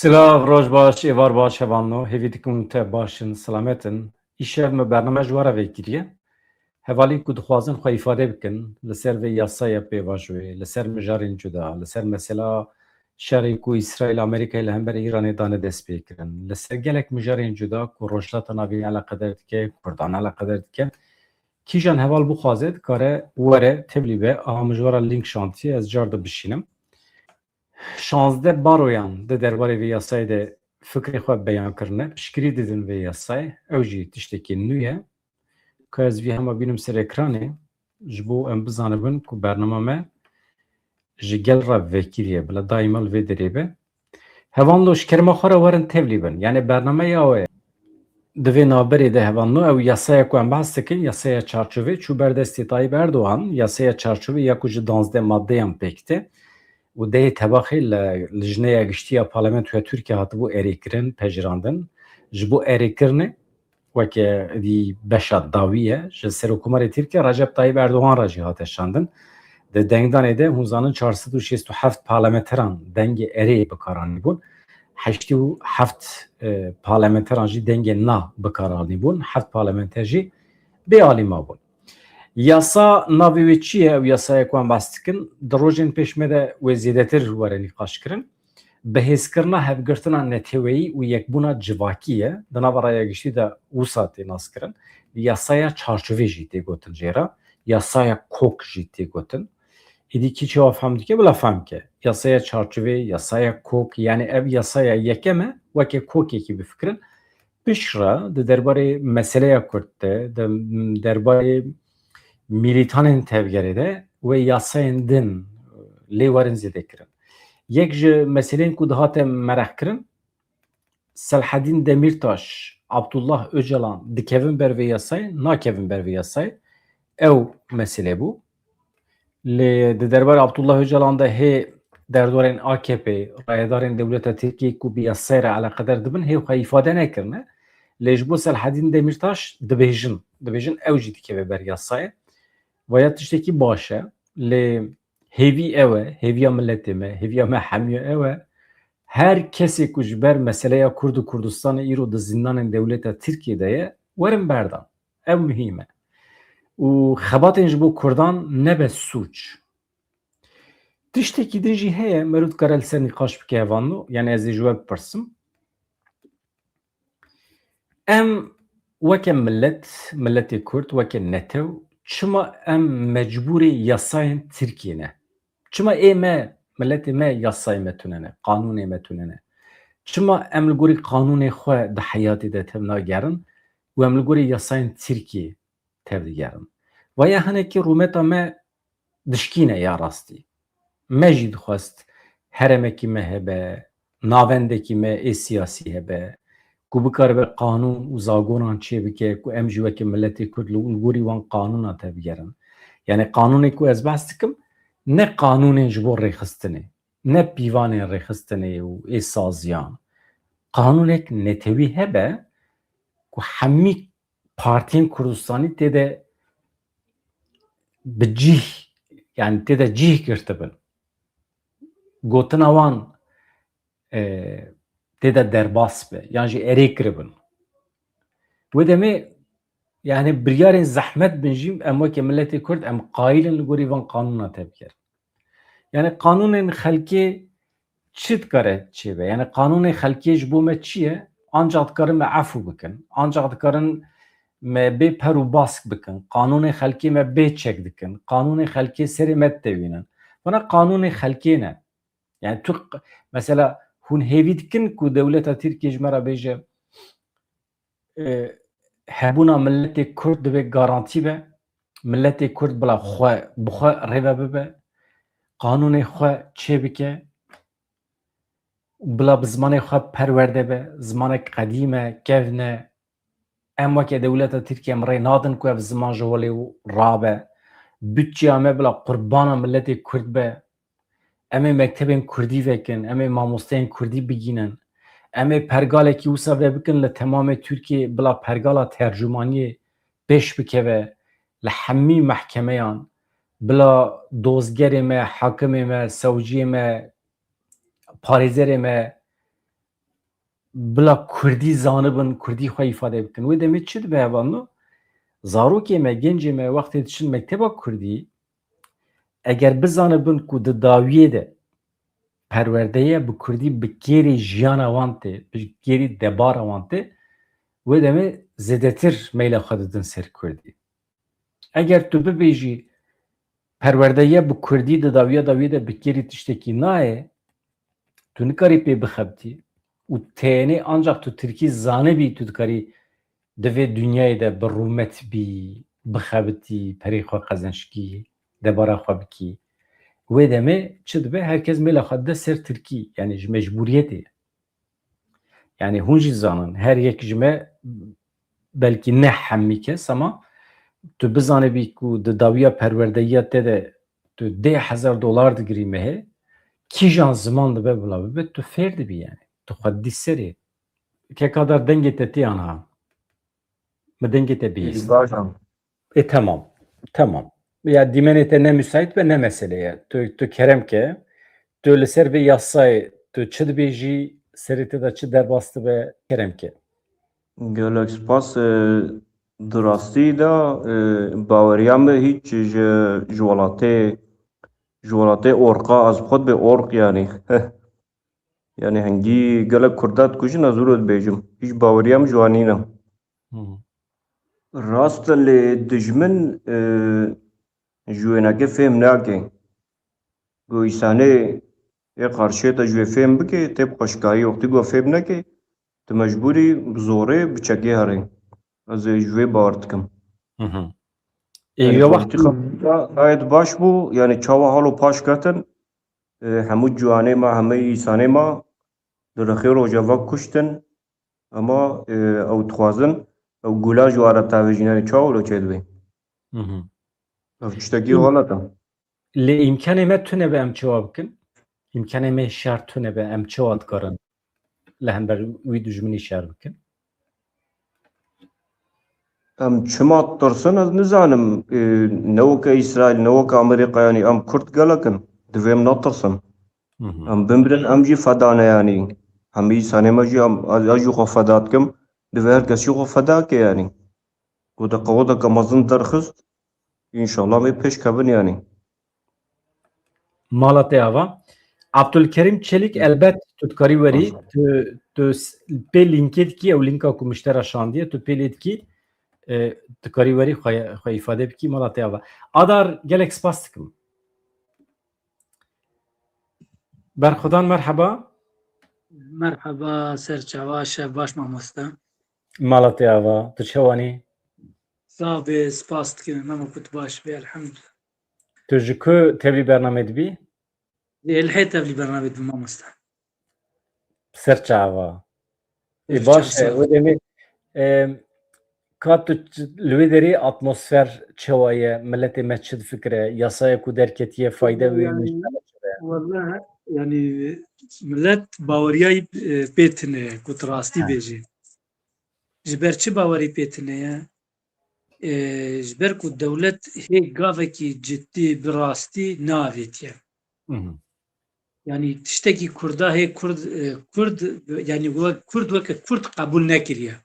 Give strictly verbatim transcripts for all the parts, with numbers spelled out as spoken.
Silav, roj baş, êvar baş, hevalno, hêvî dikim te baş in, silamet in. Îşev me bername ji we re vekiriye. Hevalên ku dixwazin xwe îfade bikin, li ser vê yasaya pêvajoyê, li ser mijarên cuda, li ser mesela şerê ku Îsraîl Amerîkayê li hember Îranê dane destpêkirin, li ser gelek mijarên cuda ku Rojhilata Navîn eleqeder dike, Kurdan eleqeder dike. Kîjan heval bixwaze dikare were tevlî be, aha min ji we re link şantiye, ez car dibişînim. Şazdeh baroyan di derbarê vê yasayê de fikrê xwe beyan kirine, piştgirî didin vê yasayê. Ew jî tiştekî nû ye. Ka ez vî hema bînim ser ekranê, ji bo em bizanibin ku bernama me ji gel re vekirî ye, bila daîma li vê derê be. Hevalno, ji kerema xwe re werin tevlî bin. Yani bernameya we di vê navberê de, hevalno, ew yasaya ku em behs dikin, yasaya çarçovê çû ber destê Tayyip Erdogan, yasaya çarçovê ya ku ji danzdeh maddeyan pêk tê û dehê tebaxê li Lijneya Giştî ya Parlamentoya Tirkiye hatibû erêkirin, pejirandin. Ji bo erêkirinê weke dî beşa dawî ye, ji Serokkomarê Tirkiye Recep Tayyip Erdogan re jî hate şandin. Di dengdanê de hûn zanin çar sed û şêst û heft parlamenteran dengê erê bi kar anîbûn. Heştê û heft, e, parlamenteran jî dengê na bi kar anîbûn. Heft parlamenter jî bêalî mabûn. Yasa navê wê çi ye? Ew yasaya ku em behs dikin, di rojên pêş me de wê zêdetir were nîqaş kirin. Bihêzkirina hevgirtina neteweyî û yekbûna civakî ye. Di nava raya giştî de wisa tê naskirin. Yasaya çarçovê jî tê gotin jê re. Yasaya kok jî tê gotin. Îdî kî çawa fehm dike, bila fehm ke. Yasaya çarçovê, yasaya kok, yani ev yasaya yekem e, weke kokekî bifikirin. Piştre di derbarê meseleya Kurd de, di derbarê mîlîtanên tevgerê de wê yasayên din lê werin zêde kirin. Yek ji meseleyên ku dihate merex kirin, Selhedîn Demîrtaş, Abdullah Ocalan dikevin ber vê yasayê, nakevin ber vê yasayê. Ew mesele bû. Lê di derbarê Abdullah Ocalan de hê derdorên A K P, rayedarên dewleta Tirkiyê ku bi yasayê re eleqeder dibin, hê xwe îfade nekirine. Lê ji bo Selhedîn Demîrtaş dibêjin, dibêjin ew jî dikeve ber yasayê. Vaya tiştekî baş e. Lê hêvî ew e, hêviya miletê me, hêviya me hemiya ew e. Her kesê ku ji ber meseleya Kurd û Kurdistanê îro di zindanên dewleta Tirkiyê de ye, werin berdan. Ew muhîm e. Û xebatên ji bo Kurdan nebe sûc. Tiştekî din jî heye, meriv dikare li ser nîqaş bike hevalno, yani ez ê ji we bipirsim. Em weke milet, miletê Kurd, weke netew, çima em mecbûrê yasayên Tirkiyê ne? Çima ê me, miletê me yasayê me tune ne, qanûnê me tune ne? Çima em li gorî qanûnê xwe di heyatê de tevnagerin û em li gorî yasayên Tirkiyê tevdigerin? Vaya hinekî rûmeta me dişkîne ya rastî. Me jî dixwest herêmekî me hebe, navendekî me ê siyasî hebe, ku bikaribe qanûn û zagonan çêbike, ku em jî weke miletê Kurd li, li gorî wan qanûna tevgerin. Yani qanûnê ku ez behs dikim, ne qanûnên ji bo rêxistinê, ne pîvanên rêxistinê û ê saziyan. Qanûnek netewî hebe ku hemî partiyên Kurdistanî tê de bi cih, yani tê de cih girtibin. Gotina wan, e, tê de derbas be, yan jî erê kiribin. Wê demê, yani biryarên zehmet bin jî em weke miletê Kurd em qayîl in li gorî van qanûna tevgerin. Yani qanûnên xelkê çi dikare çêbe? Yani qanûnê xelkê ji bo me çi ye? Ancax dikarin me efû bikin. Ancax dikarin me bê per û bask bikin. Qanûnê xelkê me bê çek dikin. Qanûnê xelkê serê me ditewînin. Vana qanûnê xelkê ne. Yani tu q-, mesela hûn hêvî dikin ku dewleta Tirkiye ji me re bêje, e, hebûna miletê Kurd divê garantî be. Miletê Kurd bila xwe, bi xwe rêve bibe. Qanûnê xwe çêbike. Bila bi zimanê xwe perwerde be. Zimanek qedîm e, kevn e. Em weke dewleta Tirkiye em rê nadin ku ev ziman ji holê rabe. Budçeya me bila qurbana miletê Kurd be. Em ê mektebên Kurdî vekin, em ê mamosteyên Kurdî bigînin. Em ê pergalekî wisa vebikin li temamê Tirkiyê bila pergala tercûmaniyê pêş bikeve li hemî mehkemeyan, bila dozgerê me, hakimê me, sewciyê me, parêzerê me, bila kurdî zanibin, kurdî xwe îfade bikin. Wê demê çi dibe hevalno? Zarokê me, gencê me wextê diçin mekteba kurdî, eger bizanibin ku di dawiyê de perwerdeye bi kurdî bi kêrê jiyana wan tê, bi kêrî debara wan tê, wê demê zêdetir meyla xwe didin ser kurdî. Eger tu bibêjî perwerdehiya bi kurdî di dawiya dawiyê de bi kêrî tiştekî nayê, tu nikarî pê bixebitî û tenê ancak tu tirkî zanibî, tu dikarî di vê dinyayê de bi rûmet bî, bixebitî, perê xwe qezenç kî, debara xwe bikî. Wê demê çi dibe? Her kes mêla xwe dide ser tirkî, yanî ji mecbûriyetê. Yanî hûn jî zanin, her yek ji me, belkî ne hemî kes, ama tu bizanibî ku di dawiya perwerdehiya te de tu deh hezar dolar digirî mehê, kîjan ziman dibe bila bibe, tu fêr dibî yanî. Tu xwe didî serê. Kek Adar, dengê te tê an ha? Min dengê te bihîst. Baş e. E, tamam. Tamam. Ya dîmenê te ne müsait be, ne mesele ye. Tu, tu kerem ke. Tu li ser vê yasayê tu çi dibêjî, serê te de çi derbas dibe, kerem ke. Gelek spas. E, di rastî de, e, baweriya min hîç ji, ji welatê, ji welatê orqa, ez xwe dibê orq yanî. Yanî hingî gelek kurda dikujin, ez wilo dibêjim. Hîç baweriya min ji wan nîne. Hı hı. Rast e, lê dijmin, e, ji wênekê fêm nake. Ku îsanê ê qarşiyê te ji wê fêm bike, tê bi xweşikayî. Wextî ku fêm neke, tu mecbûrî bi zorê, bi çekê herê. Ez ê ji wê bawer dikim. Hı hı. Ê, yanî ya wextî politikayê baş bû, yanî çawa halo paş ketin, e, hemû ciwanê me, hemû îsanê me di rixê rojeva kuştin, ama, e, ew dixwazin, ew gula ji wan re tavêjîne, çawa wilo çêdibê? Hı hı. Ev tiştekî Üm- xelet e. Lê îmkanê me tune be em çawa bikin? Îmkanê me şer tune be em çawa dikarin li hember wî dijminî şer bikin? Em çima tirsin, ez nizanim. E, ne weke Îsraîl, ne weke Amerîka, yanî em Kurd gelek in. Divê em netirsin. Hı hı. Em bimirin, em jî feda ne yanî. Hemî îsanê me jî em, ez, ez jî xwe feda dikim. Divê her kes jî xwe feda ke yanî. Ku de qeweteke mezin derxist, înşallah em ê pêş kevin yanî. Mala te ava. Abdulkerim Çelik, elbet tu dikarî werî, Hı. tu, tu s-, pê lînkê dikî, ew lînka ku min ji te re şandiye, tu pê lê dikî, e, dikarî werî xwe, xwe îfade bikî, mala te ava. Adar, gelek spas dikim. Berxwedan, merheba. Merheba, ser çava, şev baş mamoste. Mala te ava, tu çawanî? Sax bê, spas dikim, hema ku tu baş bî, elhamdulillah. Tu ji ku tevlî bernamê dibî? Ê, li hê tevlî bernamê dibî mamoste. Ser çava. Ê, baş e, wê demê, e, ka tu ç-, li wê derê atmosfer çawa ye, miletê me çi difikire, yasaya ku derketiye, fayde wê Yani, min ji me re çi be? Wele, yani, millet baweriyayî, e, pê tune ye, ku tu rastî Ha. bêjî. Ji ber çi bawerî pê tune ye? E, ji ber ku dewlet hê gavekî cidî bi rastî neavêtiye. Hı hı. Yanî tiştekî Kurda hê Kurd, e, Kurd, yanî we-, Kurd weke Kurd qebûl nekiriye.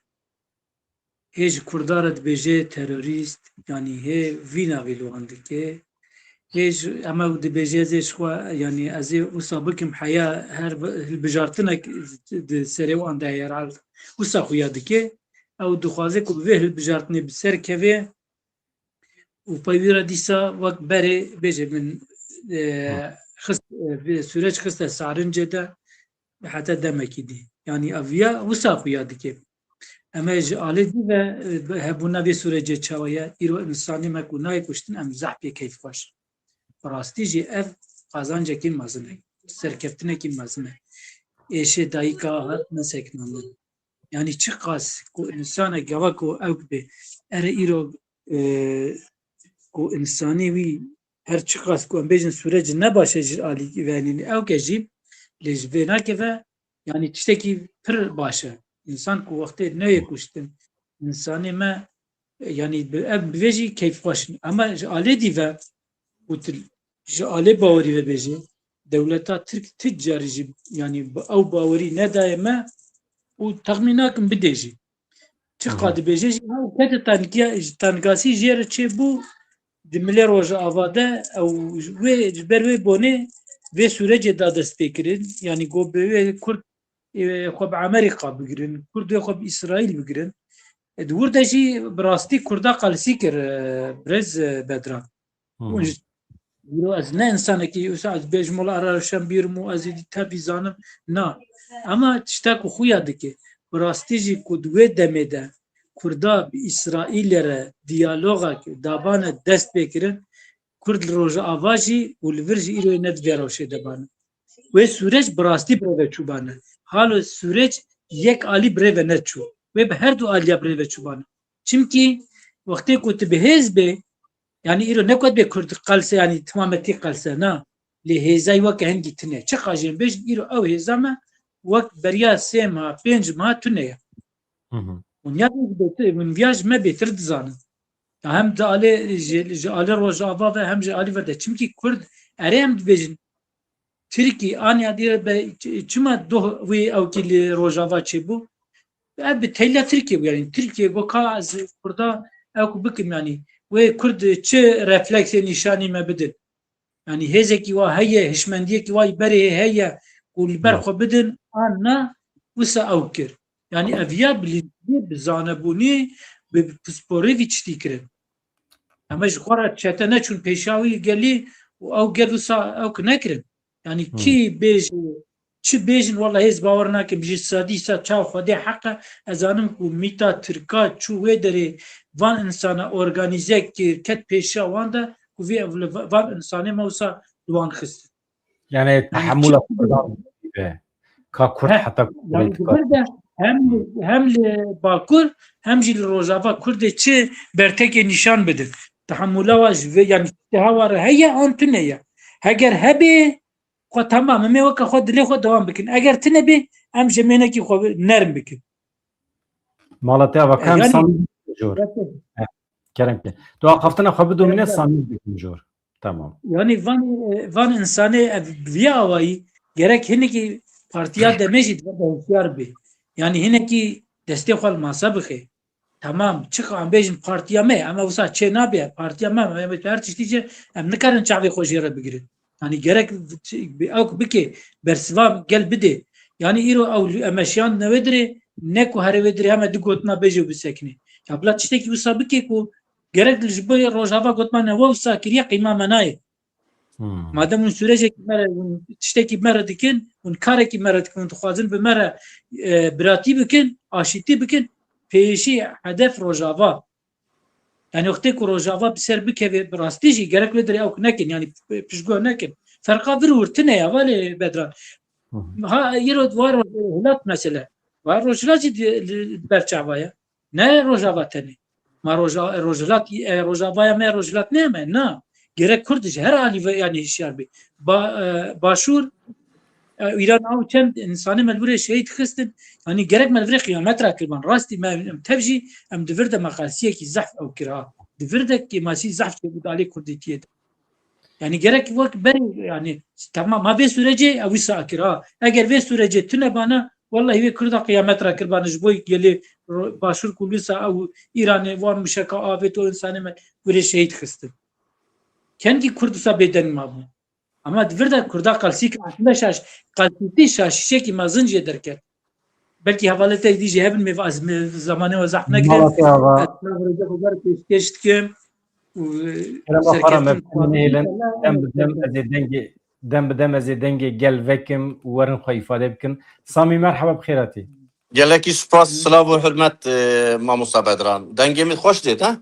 Hê ji Kurda re dibêje terorîst, yanî hê vî navê li wan dike. Hê ji, em ew dibêje ez ê ji xwe, yanî ez ê wisa bikim heya her bi-, hilbijartinek di serê wan de heye, wisa xuya dike. Ew dixwaze ku bi vê hilbijartinê bi ser keve û pey wî re dîsa wek berê bêje min, e, Hı. xist, e, vê süreç xiste sarincê de heta demekî dî. Yanî ev ya wisa xuya dike. Em ê ji alê dî ve, e, hebûna vê sürecê çawa ye? Îro însanê me ku nayê kuştin, em zehf pê keyfxweş in. Bi rastî jî ev qazancekî mezin e, serkeftinekî mezin e. Êşê dayika hat neseknandin. Yanî çiqas ku însanek gava ku ew bê, erê îro, e, ku însanî wî her çiqas ku em bêjin sûrecî ne baş e ji alî venîn ew ke jî lê ji vê nake ve, yanî tiştekî pir baş e. Însan ku wextê neyê kuştin, însanê me, yanî bi, ev bi vê jî keyfxweş in. Ama ji alê dî ve û tu ji alê bawerî ve bêjî, dewleta Tirk ti carî jî, yanî bi ew bawerî nedaye me, û texmîn nakim bidê jî. Çiqa dibêje jî, ew kete tenkiya, tengasî jê re çêbû, di milê Rojava de, ew wê, ji ber wê bonê vê sûrecê da destpêkirin. Yanî got bi wê Kurd, e, xwe bi Amerîka bigirin, Kurd wê xwe bi Îsraîl bigirin. E, di wir de jî bi rastî Kurda qelsî kir, e, birêz, e, Bedran. Hûn ji, îro ez ne insanekî, wisa ez bêjim, wela ara Rewşenbîr im û ez êdî tevî zanim. Na. Ema tişta ku xuya dike, bi rastî jî ku di wê demê de Kurda bi Îsraîlê re diyaloga dabane dest pê kirin, Kurd li Rojava jî û li vir jî îro ne di vê rewşê de bane. Wê sûreç bi rastî birêve çûbane. Halo sûreç yek alî birêve neçû. Wê bi her du aliya birêve çûbane. Çimkî wextê ku tu bi hêz bê, yanî îro ne ku bê Kurd qelse, yanî timametî qelse, na. Lê hêzay weke hingî tune. Çiqa jê bêjin, îro ew hêza me wek beriya sê meha, pênc meha tune ye. Hı hı. Hûn ya bêjin bêtir, hûn viya ji me bêtir dizanin. Ya hem di alê, ji, ji alê Rojava ve hem ji alî ve de. Çimkî Kurd, erê em dibêjin, Tirkî, aniya dîre be, ç-, çima doh wî ewkî li Rojava çêbû? Ev bi teyla Tirkiye bû, yanî Tirkiye got ka ez Kurda ewk bikim, yanî wê Kurd çi refleksê nîşanî me bidin? Yanî hêzekî wa heye, hişmendiyekî wa berê heye ku li ber xwe bidin, an na, wisa ew kir. Yanî ev ya bi lîstiyê, bi zanebûnî, bi pisporê vî tiştî kirin. Em ji xwe re çete neçûn pêşa wî gelî û ew gel wisa ewk nekirin. Yanî kî bêje, çi bêjin, wela hêz bawer nakim. Ji sedî sed çav Xwedê heq e. Ez zanim ku mîta Tirka çû wê derê van insana organîze kir, ket pêşiya wan de ku vê ev li va-, van insanê me wisa li wan xistin. Yani Yani tehemmula çi Kurdan be. Ka Kurd Heh, heta yani Kurd di vir de hem li, hem li Bakur hem jî li Rojava Kurdê çi bertekê nîşan bidin. Tehemmula wa ji vê, yani, tiştê hewa re heye an tune ye. Heger hebe, xwe temam, em ê weke xwe dilê xwe dewam bikin. Eger tune be, em jemênekî xwe nerm bikin. Mala te ava E, kan yani, Samî jor. Gerçekten. Eh, kerem ke. Tu axaftina xwe bidomîne, Evet, evet. Samî bikin jor. Tamam. Yani van, e, van insanê ev bi vî awayî gerek hinekî partiya demê jî di vir de hişyar be. Yani hinekî destê xwe li masa bixe. Tamam, çiqa em bêjin partiya me, ama wisa çê nabe, partiya me, me, me her tiştî jî em nikarin çavê xwe jê re bigirin. Yani gerek bi-, bi-, ew ku bike, bersiva gel bide. Yani îro ew li-, em eşiyan ne wê dirê, ne ku here wê dirê, heme du gotina bêje û bisekine. Ya bila tiştekî wisa bike ku gerek ji bo Rojava gotina ne we wisa kiriye, qîma me nayê. Hmm. Madem hûn sûrecekî me re, hûn tiştekî me re dikin, hûn karekî me re dikin, hûn dixwazin bi me re, e, biratî bikin, aşîtî bikin, pêşî hedef Rojava. Yani wextê ku Rojava bi ser bikeve, bi rastî jî gerek wê dirê ew nekin, yani piştguh nekin. Ferqa vir û wir tune ya, valê Bedran. Hı hı. Ha, îro di war Rojhilat mesele. War Rojhilat jî di, di, di ber çava ye. Ne Rojava tenê. Ma Roja-, Rojhilat, e, Rojavaya me, Rojhilat ne me? Na. Gerek Kurd ji her alî ve, yani hişyar be. Ba-, e, Başûr, e, Îran ew çend insanê me li vir şehîd xistin. Yani gerek me li vir qiyamet ra kirban. Rastî me, em tev jî, em di vir de me qelsiyekî zehf ew kira. Di vir de kêmasî zehf çêbû di alî Kurdîtiyê de. Yani gerek wek berê, yani, tamam, ma vê sürecê ew wisa kir, ha. Eger vê sürecê tune bana, wellahî wê Kurda qiyamet ra kir bana, ji bo gelê Ro-, Başûr ku wisa ew Îranê wan muşeka avêt û insanê me gurê şehîd xistin. Kengî Kurd wisa bêdeng mabû. Ama di vir de Kurda qelsî kir, aslında şaş-, qelsîtî şaşîşekî mezin jê derket. Belkî hevalê te dî jî hebin, mêva ez me-, zamanê we zehf negirim. Mala te ava. Ez nav rêze xwe ber pêşkêş dikim û, e, Kerema xwe ra me serkeftin bidin, nehêlin. Dem bi dem ez ê dengê, dem bi dem ez ê dengê gel vekim û werin xwe îfade bikin. Samî, merheba, bi xêr hatî. Gelekî spas, silav û hurmet, e, mamosta Bedran. Dengê min xweş dêt, ha?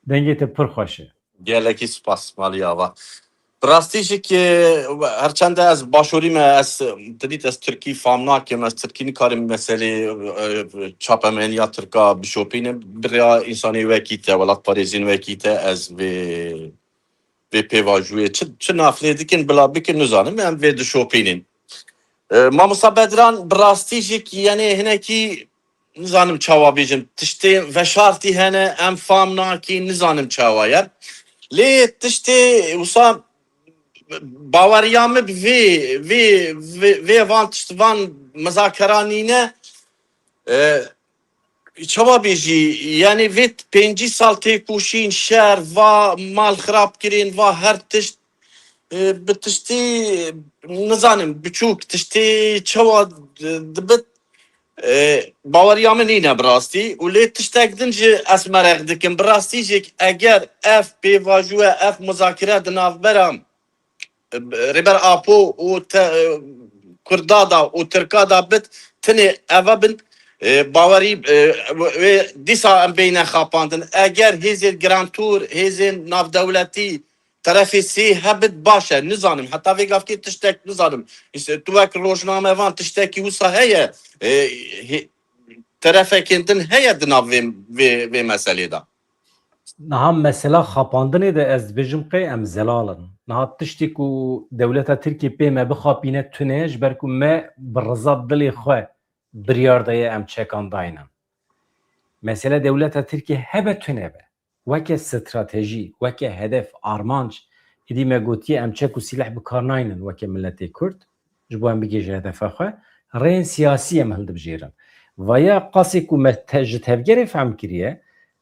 Dengê te pir xweş e. Gelekî spas, malî ava. Bi rastî jî ki, her çende ez başûrî me, ez, tu dît, ez tirkî fam nakim, ez tirkî nikarim meselê, e, çapemeniya tirka bişopînim. Bi rêya însanê wekî te, welatparêzên wekî te, ez vê, vê pêvajoyê çi, çi naflê dikin, bila bikin, nizanim, em vê dişopînin. E, Mamosta Bedran, bi rastî jî ki, yenê hinekî, nizanim çawa bêjim, tiştê veşartî hene, em fam nakîn, nizanim çawa ye. Lê tiştê wisa baweriya min bi vê, vê, vê, vê van tişt, van mizakera nîne, E, çawa bêjî, yani vê pêncî sal têkoşîn, şer, va mal xirab kirin, va her tişt, e, bi tiştî, nizanim, biçûk, tiştê çawa dibit, e, baweriya min nîne bi rastî. Û lê tiştek din jî ez meraq dikim. Bi rastî jî eger ev pêvajoye, ev muzakere di navbera, e, Rêber Apo û te-, e, Kurda da û Tirka da bit, tinê eva bin, e, bawerî, e, wê dîsa em beyne xapandin. Eger hêzên Grand Tour, hêzên navdewletî, terefê sê hebit baş e, nizanim. Heta vê gavkê tiştek nizanim. Îşte tu wek rojnamevan tiştekî wisa heye, e, hê-, terefekên din heye di nav vê, vê, vê meselê de. Niha mesela xapandinê de ez dibêjim qey em zelal in. Niha tiştê ku dewleta Tirkiyê pê me bixapîne tune, ji ber ku me bi riza dilê xwe biryar daye em çekan daynin. Mesele dewleta Tirkiyê hebe tune be. Weke stratejî, weke hedef, armanc, êdî me gotiye em çek û sîleh bi kar naynin weke miletê Kurd, ji bo em bigihîje hedefa xwe, rêyên siyasî em hildibijêrin. Vaya qasê ku me te-, ji tevgerê fehm kiriye,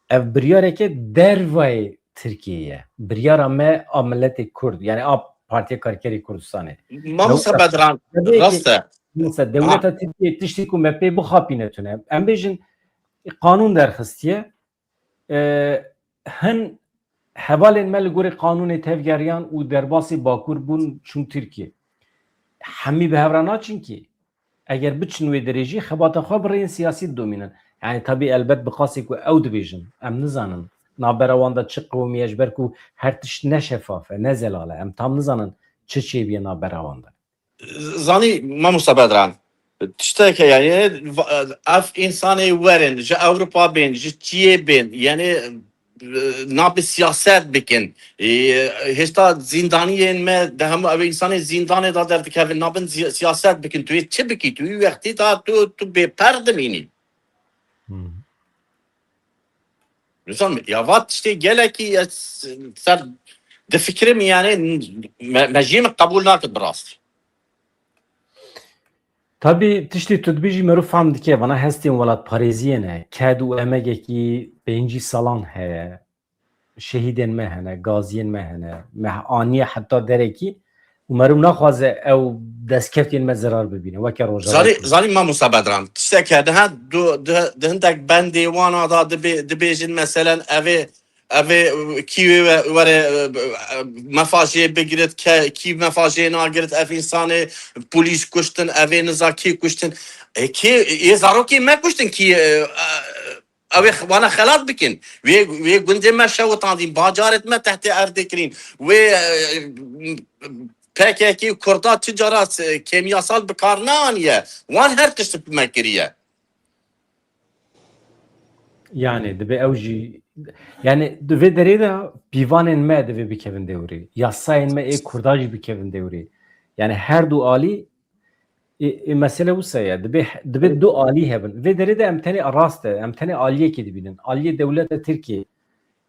ev biryareke dervayê Tirkiyeyê ye. Biryara me a miletê Kurd, yani a Partiya Karkerê Kurdistanê. Mamosta Bedran, rast e. Mesela dewleta Tirkiyê tiştê ku me pê bixapîne tune. Em bêjin qanûn derxistiye, e, hin hevalên me li gorî qanûnê tevgeriyan û derbasî Bakur bûn çûn Tirkiyê. Hemî bi hev re naçin kî. Eger biçin wê derê jî xebata xwe bi rêyên siyasî didomînin. Yani tabî elbet bi qasê ku ew dibêjin. Em nizanin navbera wan de çi qewimiye, ji ber ku her tişt ne şefaf e, ne zelal e. Em tam nizanin çi çêbûye navbera wan de. Zanî, Mamosta Bedran, tiştek heye, yani, va-, ev insanê werin, ji Ewropa bên, ji çiyê bên, yani, e, nabe siyaset bikin. E, hêşta zîndaniyên me, de hemû ev insanê zîndanê de derdikevin, nabin zi-, siyaset bikin. Tu yê çi bikî? Tu wî wextî de tu, tu bêper dimînî. Hmm. Nizam, ya va tiştê gelekî ez ser difikirim, yani, me, me jî min qebûl nakir bi rastî. Tabî tiştê tu dibêjî merû fehm dike, vana hestên welatparêziyê ne, ked û emegekî pêncî salan heye, şehîdên me hene, gaziyên me hene, me aniye heta derekî û merû naxwaze ew destkeftên me zerar bibîne, weke Rojava Zanî, Kurd. Zanî Mamosta Bedran, tiştek hene, ha, du, di, di hindek bendê wana da dibê-, dibêjin, meselen, evê, evê, kî wê we-, were, e, e, mefajê bigirit, ke-, kî mefajê nagirit, ev insanê polîs kuştin, evê niza kî kuştin. E, kê, ê zarokê me kuştin kî, e, e, Ew ê wana xelat bikin. Wê, wê gundê me şewitandîn, bacaret me tehtê erdê kirîn. Wê, e, P K K û Kurda çi cara, e, kêmyasal bi kar neaniye. Wan her tişt bi me kiriye. Yani, dibe ew jî, yani, di vê derê de pîvanên me divê bikevin dewrê. Yasayên me ê Kurda jî bikevin dewrê. Yani, her du alî Ê, ê mesele wisa ye. Dibe, dibe du alî hebin. Vê derê de em tenê rast e. Em tenê aliyekê dibînin. Aliyê dewleta Tirkiyê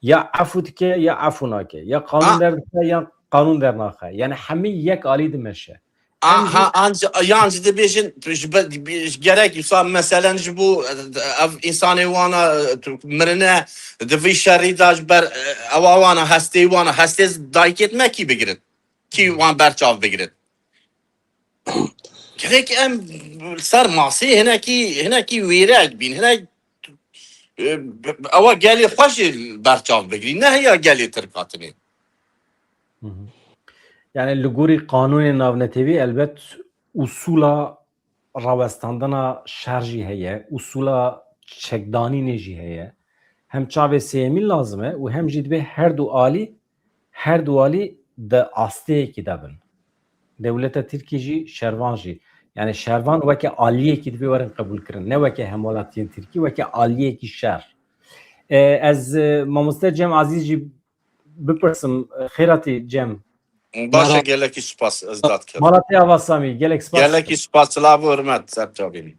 ya efû dike, ya efû nake. Ya qanûn A- derdike, ya qanûn dernaxe. Yani hemî yek alî dimeşe. Em jî Aha, anca, yan jî dibêjin, ji be-, bi-, gerek wisa meselen ji bo, e, ev insanê wana, e, mirine, di vî şerî de ji ber, e, ewa wana, hestê wana, hestê dayikêt me kî bigirin? Kî wan berçav bigirin? Gerek em ser masê hinekî, hinekî wêrek bîn, hinek, e, ewa gelê xwe jî berçav bigirî, ne heya gelê Tirk hatinê. Hı hı. Yani li gorî qanûnê navnetewî elbet usûla rawestandina şer jî heye, usûla çekdanînê jî heye. Hem çavê sêyemî lazim e û hem jî divê her du alî, her du alî di asteyekî de bin. Dewleta Tirkî jî, şervan jî. Yani şervan weke aliyekî divê werin qebûlkirin, ne weke hemwelatiyên Tirkî, weke aliyekî şer. E, ez, e, mamoste Cem Azîz jî bipirsim, e, xêr hatî Cem. Baş e, Mala-, gelekî spas, ez dat kem. Mala te ava Samî, gelek spas. Gelekî spas, silav û hurmet, ser çavînî.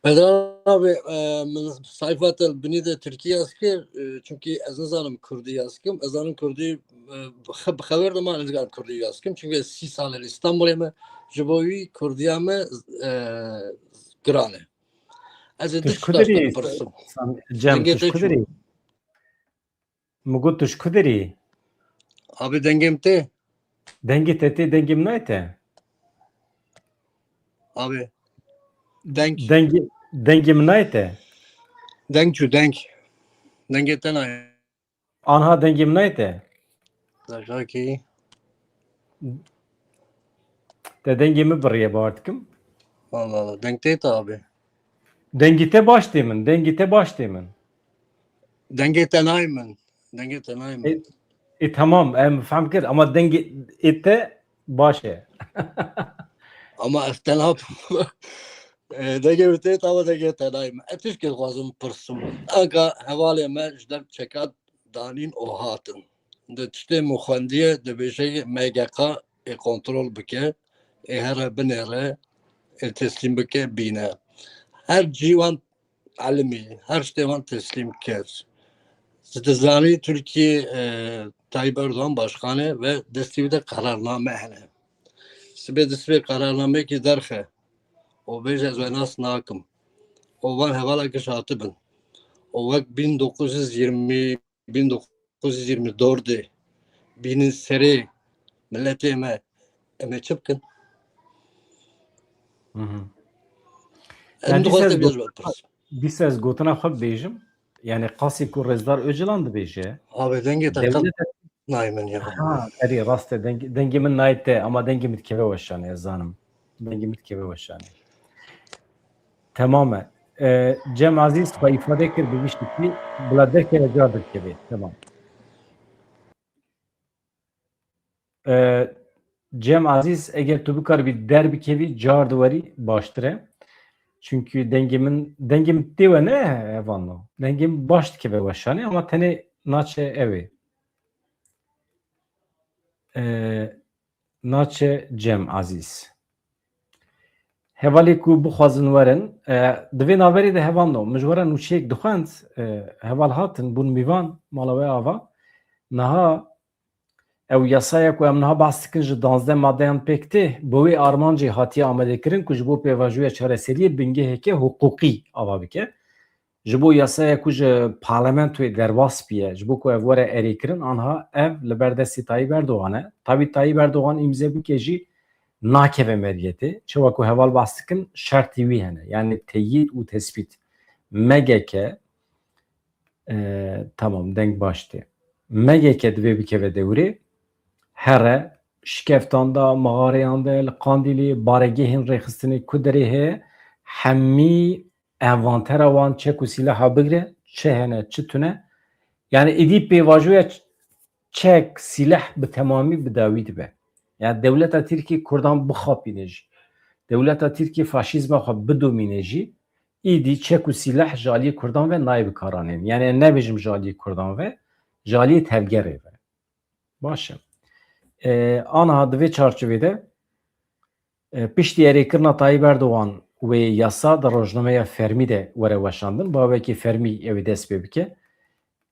Bedran abi, e, min sayfa te binî de Tirkî yaz kir, e, çunkî ez nizanim Kurdî yaz kim. Ez zanim Kurdî, e, bi xe-, bi xeber de man ez nizanim Kurdî yaz kim. Çunkî ez sî sal li Îstanbulê me, ji bo wî Kurdiya me, e, giran e. Ez ê du tişt derî, pirsim. Cem, dengê tu ji ku derî? Min got tu ji ku derî? Abi dengê min tê? Dengê te tê, dengê min nayê te? Abi. Deng. Dengê, dengê min nayê te? Deng çû, deng. Dengê te nayê. Anha dengê min nayê te? Daxakî. Te dengê min biriye, bawer dikim. Allah Allah. Deng tê te abi. Dengê te baş tê min. Dengê te baş tê min. Dengê te nayê min. Dengê te nayê min. E, e, tamam. Em fehm kir. Ama dengê, e, te baş e. Ama ez te nap-, e, dengê min tê te ama dengê te nayê min. Ez tişkê dixwazim pirsim. Anka hevalê me ji dev çeka danîn û hatin. Di tiştê min xwendiye, dibêje M G K ê kontrol bike, ê here binêre, ê teslîm bike bîne. Her cî wan elimî, her tiştê wan teslîm kir. Tu dizanî Tirkiye, e, Tayyip Erdogan başkan e ve destî wî de qerarname hene. Sibê di sibê qerarnameyekî derxe û bêje ez we nas nakim. Û van hevala giş hatibin. Û wek bin dokuz yüz yirmi bin dokuz yüz yirmi dördü bînin serê miletê me, em ê çi bikin? Hı hı. Em Yani dixwaze dîsa ez biraz got-, bipirsim. Dîsa ez gotina xwe bibêjim. Yani qasî ku Rêzdar Ocalan dibêje. Abi dengê te qet nayê min ya. Ha, erê rast e. Deng-, dengê min nayê te ama dengê min dikeve weşanê, ez zanim. Dengê min dikeve weşanê. Temam e. E, Cem Aziz xwe îfade kir bi vî şeklî, bila derkeve car dikeve. Temam. E, Cem Aziz, eger tu bikaribî derbikevî, car diwerî baştir e. Çünkü dengê min, dengê min tê we ne, Evanno. Dengê min baş dikeve weşanê ama tenê naçe ew ê. E, Naçe Cem Azîz. Hevalê ku bixwazin werin, e, di vê navberê de hevalno, min ji we re nûçeyek dixwend, e, heval hatin, bûn mîvan, mala we ava. Niha ew yasaya ku em niha behs dikin ji danzdeh madeyan pêk tê, bi wê armancê hatiye amadekirin ku ji bo pêvajoya çareseriyê bingeheke hiqûqî ava bike. Ji bo yasaya ku ji parlamentoyê derbas biye, ji bo ku ev were erêkirin, anha ev li ber destê Tayyip Erdogan e. Tabî Tayyip Erdogan îmze bike jî nakeve meriyetê. Çawa ku heval behs dikin, şertî wî hene. Yani teyîd û tespît. M G K, e, tamam, deng baş tê. M G K divê bikeve dewrê, here, şikeftanda, mixareyan de, li Qandîlê, baregehên rêxistinê ku derê heye, hemî envantera wan çek û sîlaha bigire, çi hene, çi tune. Yani êdî pêvajoya ç-, çek, sîleh bi temamî bi dawî dibe. Yani dewleta Tirkiyê Kurdan bixapîne jî, dewleta Tirkiyê faşîzma xwe bidomîne jî, êdî çek û sîleh ji aliyê Kurdan ve nayê bikaranîn. Yani em nebêjim ji aliyê Kurdan ve, ji aliyê tevgerê ve. Baş e. E, aniha di vê çarçovê de, e, piştî erêkirina Tayyip Erdogan wê yasa di rojnameya fermî de were weşandin, bawekî fermî ew ê dest pê bike.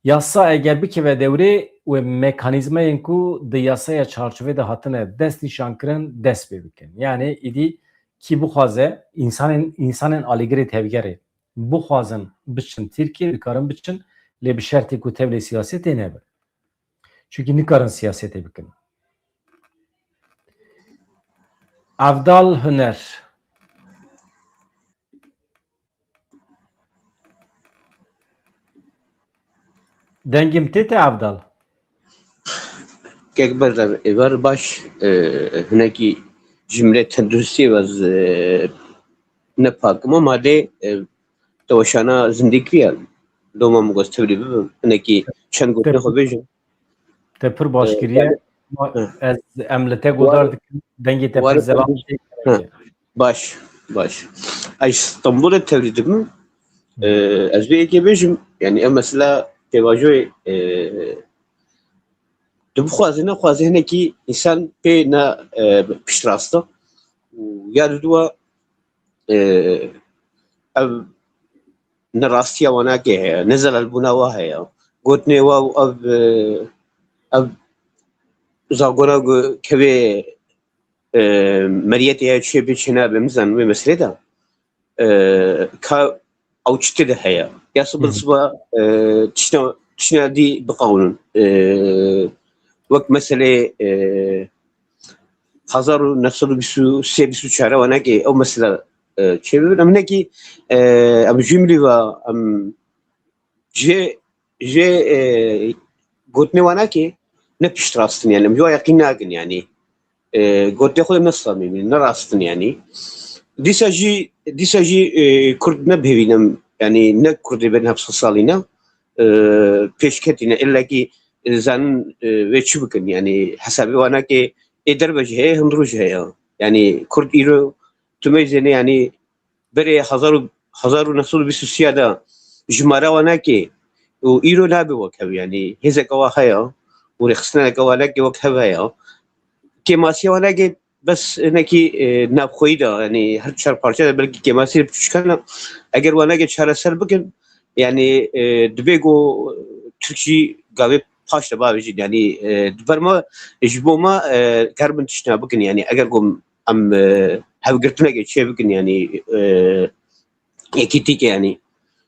Yasa eger bikeve dewrê wê mekanîzmayên ku di yasaya çarçovê de hatine destnîşankirin, dest pê bikin. Yani êdî kî bixwaze, însanên, însanên alîgirê tevgerê bixwazin biçin Tirkiye, dikarin biçin, lê bi şertê ku tevlê siyasetê nebin. Çunkî nikarin siyasetê bikin. Evdal Huner. Dengê min tê te Evdal? Kek Berdar, êvar baş, e, hinekî ji min re tenduristiyê ve z-, e, ne pak im, ama lê, e, te weşana zindî kiriye. Doma min got tevlî bibim. Hinekî çend gotinê xwe bêjim. Te pir baş kiriye. Ez, em li te godar dikin. Dengê te pir zelal. Baş, baş. Ez ji Stenbolê tevlî dibim. E, ez vê yekê bêjim. Yani ev mesela pêvajoyê, e, tu bixwazî nexwazî hinekî însan pê ne, e, piştrast e. Û ya diduwa, e, ev ne rastiya wanakê heye, ne zelalbûna wa heye. Gotinê wa û ev, e, ev zagona ku kevê, e, meriyetê heye çê bê çê nabe, min zan wê meselê de. E, ka ew çi tê de heye. Ya sibil siba, e, tişna, tişna dî biqewnin. E, wek meselê, e, hezar û neh sed û bîst û sê bîst û çar wanekê ew mesela, e, çêbibin. Em hinekî, e, em jî milî ve, em jê, jê, e, gotinê wanekê ne piştrast in, yani em ji wa yeqîn nakin, yani, e, gotinê xwe ne samîm in, ne rast in, yani. Dîsa jî, dîsa jî, e, Kurd ne bihêvî ne, yani ne Kurdê bin heft sed salî ne, e, pêşketî ne, illekî, e, zanin, e, wê çi bikin, yani hesabê wanekê ê derve jî heye, hundirû jî heye. Yani Kurd îro tu meyzêne, yani berê hezar û, hezar û neh sed û bîst û sê de jimara wanekê û îro nabe wek hev, yani hêzeke wa heye û rêxistineke wanekê wek hev heye. Kêmasiya wanekê bes hinekî, e, navxweyî de, yani her çar parçe de belkî kêmasiyê piçûçik hene. Eger wanekê çareser bikin, yani, e, dibê ku Tirk jî gavê paş de bavêjin, yani, e, di ber me, ji bo me, e, karibin tiştna bikin, yani eger ku em, e, hevgirtinekê çê bikin, yani, e, yekîtîkê, yani.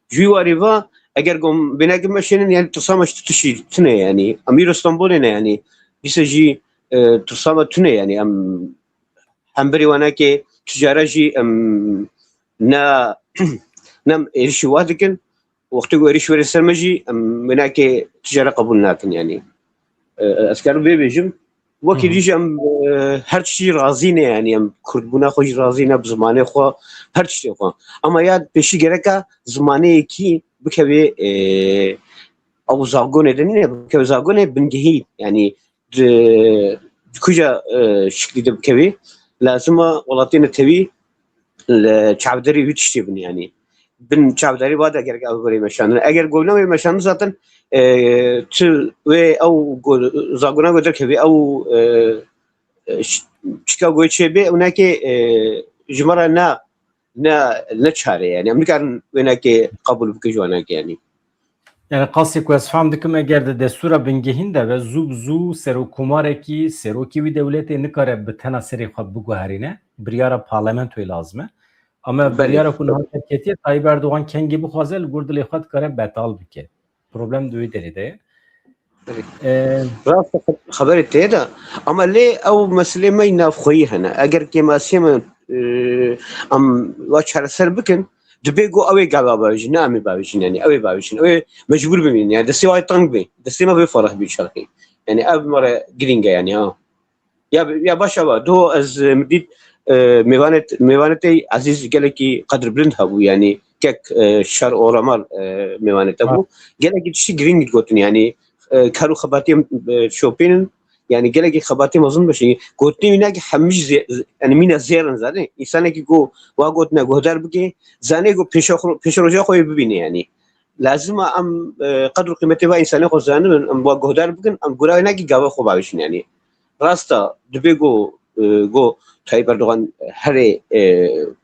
Ji wî warî ve, eger ku em bênekê meşênin, yani tirsa me ji tu tiştî tune, yani. Em îro Stenbolê ne, yani. Dîsa jî, e, tirsa me tune, yani. Em hemberî wanekê tu cara jî em ne, ne em êrişî wa dikin. Wextê ku êrîş were ser me jî, em wênakê tijara qebûl nakin, yanî. E, ez karim vê bêjim, wekî dî jî em, e, her tiştî razî ne, yanî em kurdbûna xwe jî razî ne, bi zimanê xwe, her tiştê xwe. Ama ya pêşî gereka zimaneyekî bikevê, e, ew zagonê de nîne, bikevê zagonê bingehî, yanî di, di kuja, e, şiklî de bikevê, lazim e welatê netewî li çavderê wî tiştê bin, yanî bin çavderê va de gerek ew were meşandin. Eger ku newê meşandin zaten, e, tu wê ew go-, zagona ku derkevê ew, e, e, ş-, çika ku çêbê ew neke, e, ji me re ne, ne, ne çare, yanî em nikarin wênekê qebûl bikin ji wanekê, yanî. Yani qasê ku ez fehm dikim, eger di destûra bingehîn de be, zû bi zû serokkomarekî, serokê wî dewletê nikare bi tena serê xwe biguherîne. Biryara parlamentoyê lazim e. Ama Belê. biryara ku niha derketiye, Tayyip Erdogan kengê bixwaze, li gor dilê xwe dikare betal bike. Problem di wê derê de ye. Belê. Ee, Rast e, xeberê tê de. Ama lê ew meselê me yî navxweyî hene. Eger kêmasiyê me, e, em wa çareser bikin, dibê ku ew ê gava bavêjin, ne em ê bavêjin, yanî ew ê bavêjin, ew ê mecbûr bimînin, yanî destê wa yê teng bê, destê me vê fereh bî çaxê. Yanî ev me re girîng e, yanî ha. Ya, ya baş e, va, do ez, e, min dît, e, mêvanê, mêvanê te Ezîz gelekî qedrbilind hebû, yanî kek, e, Şar Oramal, e, mêvanê te bû. Ha. Gelekî tiştî girîng gotin, yanî, e, kar û xebatê, e, şopîn in, yanî gelekî xebatê mezin bikin. Gotinê wî nake hemî jî zê-, yanî mîna zêr in, zanî. Însanekî ku wa gotine guhdar bike, zanê ku pêşe xwe, pêşeroja xwe yê bibîne, yanî. Lazim e em, e, qedr û qîmetê va însanê xwe zanibin, em wa guhdar bikin, em gura wênekî gava xwe bavêjin, yanî. Rast e, dibê ku, e, ku Tayyip Erdogan herê, e,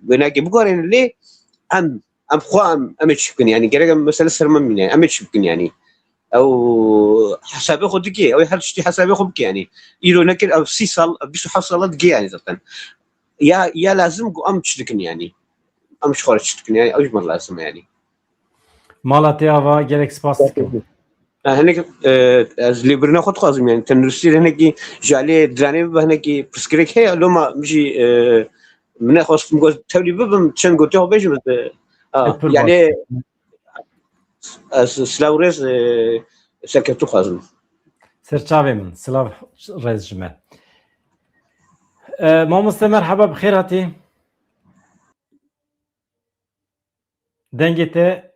wênekê biguherîne, lê em, em xwe em, em ê çi bikin, yanî gerek em mesele ser me mîne, em ê çi bikin, yanî. Ew hesabê xwe dike, ew ê her tiştî hesabê xwe bike, yanî. Îro nekir, ev sî sal, ev bîst û heft sala dike, yanî zaten. Ya, ya lazim ku em çi dikin, yanî. Em ji xwe re çi dikin, yanî, ew ji me lazim e, yanî. Mala te ava, gelek spas dikim. E, hinek, e, ez lêbirina xwe dixwazim, yanî, tenduristî hinekî ji aliyê diranê bibe, hinekî pirsgirêk heye, loma min jî, e, min nexwest, min got, tevlî bibim, çend gotê xwe bêjim, ez, e, a, Hep pir yanî, baş. ez silav û rêz, e, serkeftin xwazim. Ser çavê min, silav rêz ji me. E, mamoste, merheba, bi xêr hatî. Dengê te,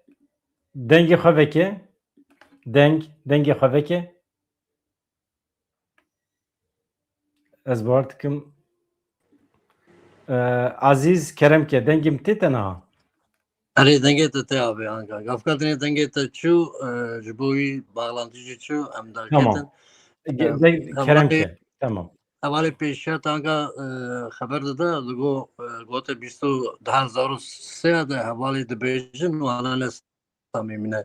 dengê xwe veke. Deng, dengê xwe veke. Ez bawer dikim, e, Azîz, kerem ke, dengê min tê te niha? Erê, dengê te tê abi, anka. Gavka dinê dengê te çû, e, ji bo wî bağlantî jî çû, em Tamam. derketin. Ge-, E, deng, kerem hevalê ke. Tamam. Hevalê pêşiya te anka, e, xeber dide, digo, e, gote bîst û du hezar û sê de hevalê dibêjin, wana ne samîmî ne.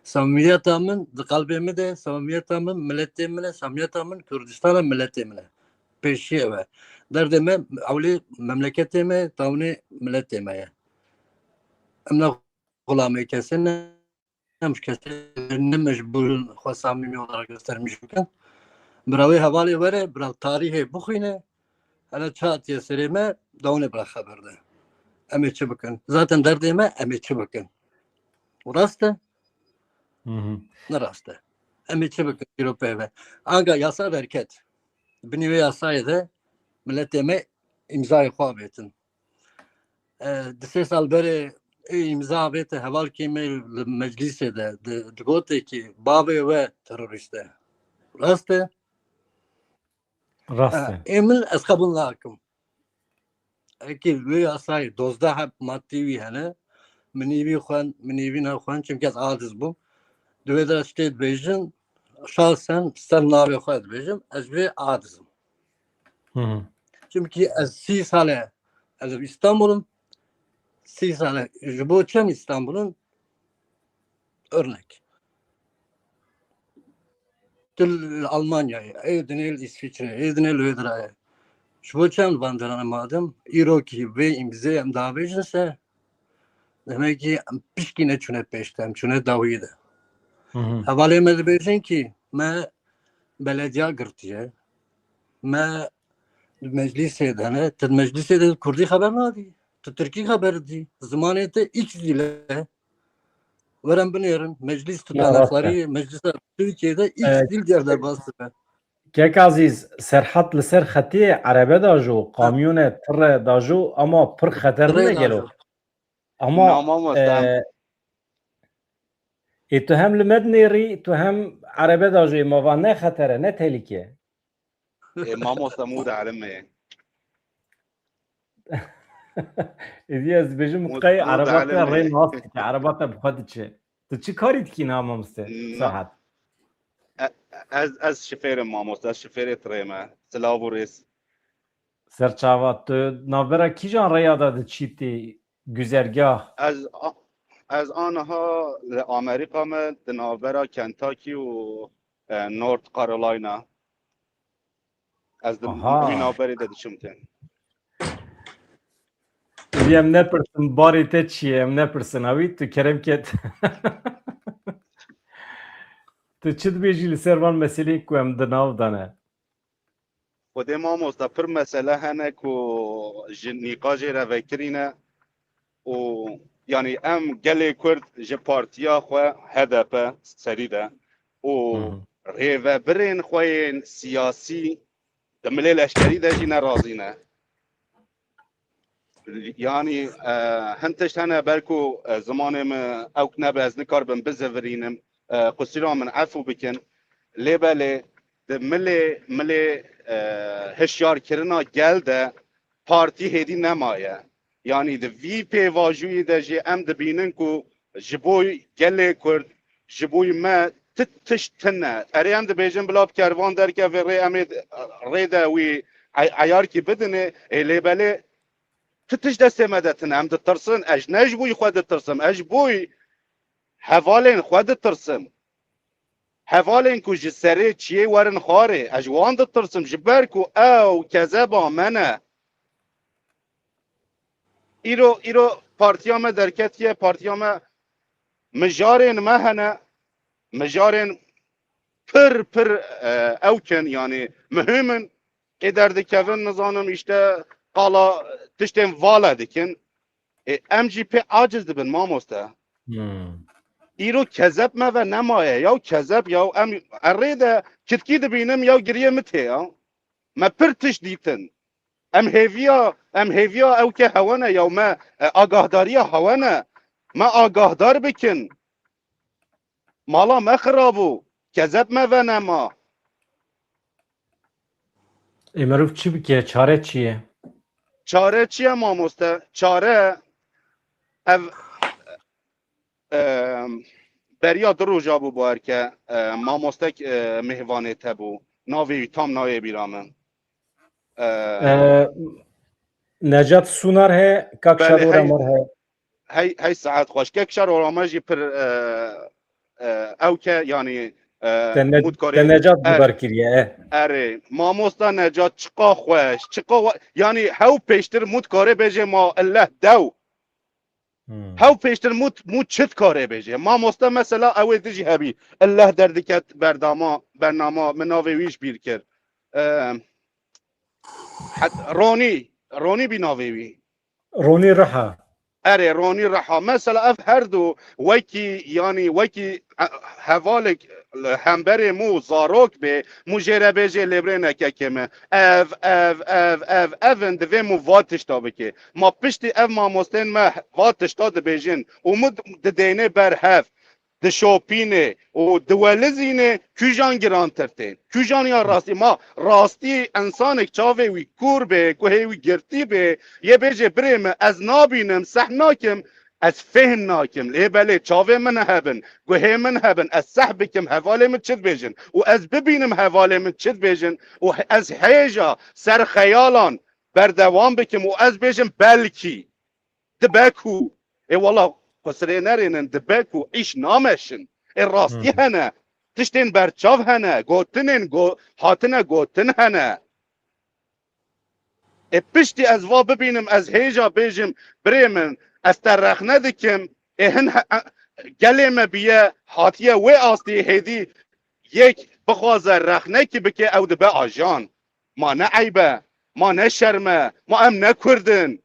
Samîmiyeta min di qelbê min de, samîmiyeta min miletê min e, samîmiyeta min Kurdistan e, miletê min e. Pêşiya ew e. Derdê me ewlê memleketê me, tawne miletê me ye. Em ne xulamê kesê ne, ne mecbûr in xwe samîmî olarak göstermiş bikin. Bira wê hevalê were, bira tarîhê bixwîne. Hele çi hatiye serê me, dawine bira xeber de. Em ê çi bikin? Zaten derdê me, em ê çi bikin? Rast e? Hı hı. Ne rast e. Em ê çi bikin? Îro pê ve. Anka yasa derket. Binî wê yasayê de miletê me îmzayê xwe avêtin. E, di sê sal berê ê îmza avête hevalkê me li meclîsê de, di, di gotê ki bavê we terorîst e. Rast e? Rast e. Ê min ez qebûl nakim. Eke wê yasayê dozdeh heb maddê wî hene, min îvî xwend, min îvî nexwend, çimkî ez aciz bûm. Di wê de ez tê dibêjin, şahsen ser navê xwe dibêjim, ez vê aciz im. Hı hı. Çimkî ez sî sal e ez li Îstanbul im. Sî sal e ji bo çem Îstanbul im? Örnek. Tu li Almanyayê, ê dinê li Îsviçre, ê dinê li wê dirayê. Ji bo çem li van derane madim? Îro kî vê îmzê em davêjin se, demek ki em pişkî neçûne pêş de, em çûne dawiyê de. Hı hı. Hevalê me dibêjin ki me belediya girtiye, me di meclîsê de ne, tu di meclîsê de kurdî xeber nadî, tu tirkî xeber dî, zimanê te îç dîl e. Werin binêrin, meclîs Ya, rast e. tutanaklarî, meclîsa Tirkiyê de îç Evet. dîl diyer derbas dibe. Kek Azîz, Serhat li ser xetiyê erebe da jo, kamyone tire da jo, ama pir xeter Tire ne da gelo. jo. Ama Na, mamoste, em- e, ê tu hem li me dinêrî, tu hem erebe da jo, ê ma va ne xeter e, ne tehlîke. Ê, mamoste, mû de elim e. Êdî ez dibêjim Mû- qey mû de ereba te elim rê e. nas dike, ereba te bi xwe diçe. Tu çi karî dikî niha mamoste? Na- Serhat. E- ez, ez şifêrim mamoste, ez şifêrê tirê me. Silav û rêz. Serçava, tu navbera kîjan rêya de diçî tê güzergah? Ez a- ez aniha li Amerîka me di navbera Kentucky û e, North Carolina. Ez di Aha. wî navberê de diçim tê. Êdî em nepirsin, barê te çi ye? Em nepirsin. Awî tu kerem ket. Tu çi dibêjî li ser van meseleyên ku em di nav de ne? Xwedê mamosta, pir mesele hene ku ji nîqaşê re vekirîne û, yanî, em gelê Kurd ji partiya xwe H D P serî de û Hı hı. rêvebirên xwe yên siyasî di milê leşkerî de jî nerazî ne. Yanî, e, hin tişt hene, belku, e, zimanê min ewk nebe, ez nikaribim bizivirînim, e, qusîra min efû bikin. Lê belê di milê, milê, e, hişyarkirina gel de partî hêdî nemaye. Yanî di vî pêvajoyî de jî em dibînin ku ji bo gelê Kurd, ji bo me ti tişt tune. Erê, em dibêjin bila bi kervan derkeve rê, em ê rê de wî ey-, eyarkî bidinê. Ê, lê belê ti tişt destê me de tune. Em ditirsin. Ez ne ji bo xwe ditirsim. Ez ji bo hevalên xwe ditirsim. Hevalên ku ji serê çiyê werin xwarê, ez ji wan ditirsim, ji ber ku ew kezeba me ne. Îro, îro partiya me derketiye, partiya me, mijarên me hene, mijarên pir, pir, e, ewk in, yanî muhim in. Ê derdikevin, nizanim, îşte qala tiştên vala dikin. Ê, em jî pê aciz dibin, mamoste. Hmm. Îro kezeb me ve nemaye. Yaw kezeb, yaw em erê de kitkî dibînim, yaw giriyê min tê ya. Me pir tişt dîtin. Em hêviya, em hêviya ew ke hewe ne, yaw me, e, agahdariya hewe ne. Me agahdar bikin. Mala me xirab bû. Kezeb me ve nema. Ê, meriv çi bike? Çare çi ye? Çare çi ye, mamoste? Çare ev, e, beriya du roja bû, bawer ke, e, mamostek, e, mêvanê te bû. Navê wî tam nayê bîra min. E, Ee, Necat Sunar he, Kak Belê, Şaro hey. Remar he. Hey, hey, saet xweş. Kek Şaro Remar jî pir, e, e, ew ke, yanî, e, Te ne-, mûtkarê te Necat er-, guhdar kiriye, e. Erê, mamosta Necat, çiqa xweş, çiqa we-, yanî hew pêştir mûtkarê bêje ma elleh dew. Hmm. Hew pêştir mû, mû çi dikarê bêje? Mamoste mesela ew ê dijî hebî. Elleh derdiket berdama, bernama, min navê wî ji bîr kir. Ehm, het-, Ronî, Ronî bî navê wî. Ronî Riha. Erê, Ronî Riha. Mesela ev her du wekî, yanî wekî, e, hevalek, hemberê mû zarok bê, mû jê re bêjê lêbrêneke kê me. Ev, ev, ev, ev, ev in divê mû va tişta bike. Ma piştî ev mamostên me va tişta dibêjin û mû didêne ber hev, dişopîne û diwelizîne, kîjan girantir tên? Kîjan ya rastî? Ma rastî, însanek çavê wî kûr bê, guhê wî girtî bê, yê bêje birê min, ez nabînim, seh nakim, ez fêhm nakim. Lê belê çavê min hebin, guhê min hebin, ez seh bikim, hevalê min çi dibêjin? Û ez bibînim hevalê min çi dibêjin? Û ez hêja ser xeyalan berdewam bikim û ez bêjim belkî. Dibe ku, ê wela, qusirê nerênin, dibe ku îş nameşin. Ê rastî Hmm. hene. Tiştên berçav hene. Gotinên go-, hatine gotin hene. Ê piştî ez va bibînim, ez hêja bêjim, birê min, ez te rexne dikim. Ê hin he-, e, gelê me biye, hatiye wê astê hêdî yek bixwaze rexnekî bike, ew dibe ajan. Ma ne eyb e, ma ne şerm e, ma em ne Kurd in.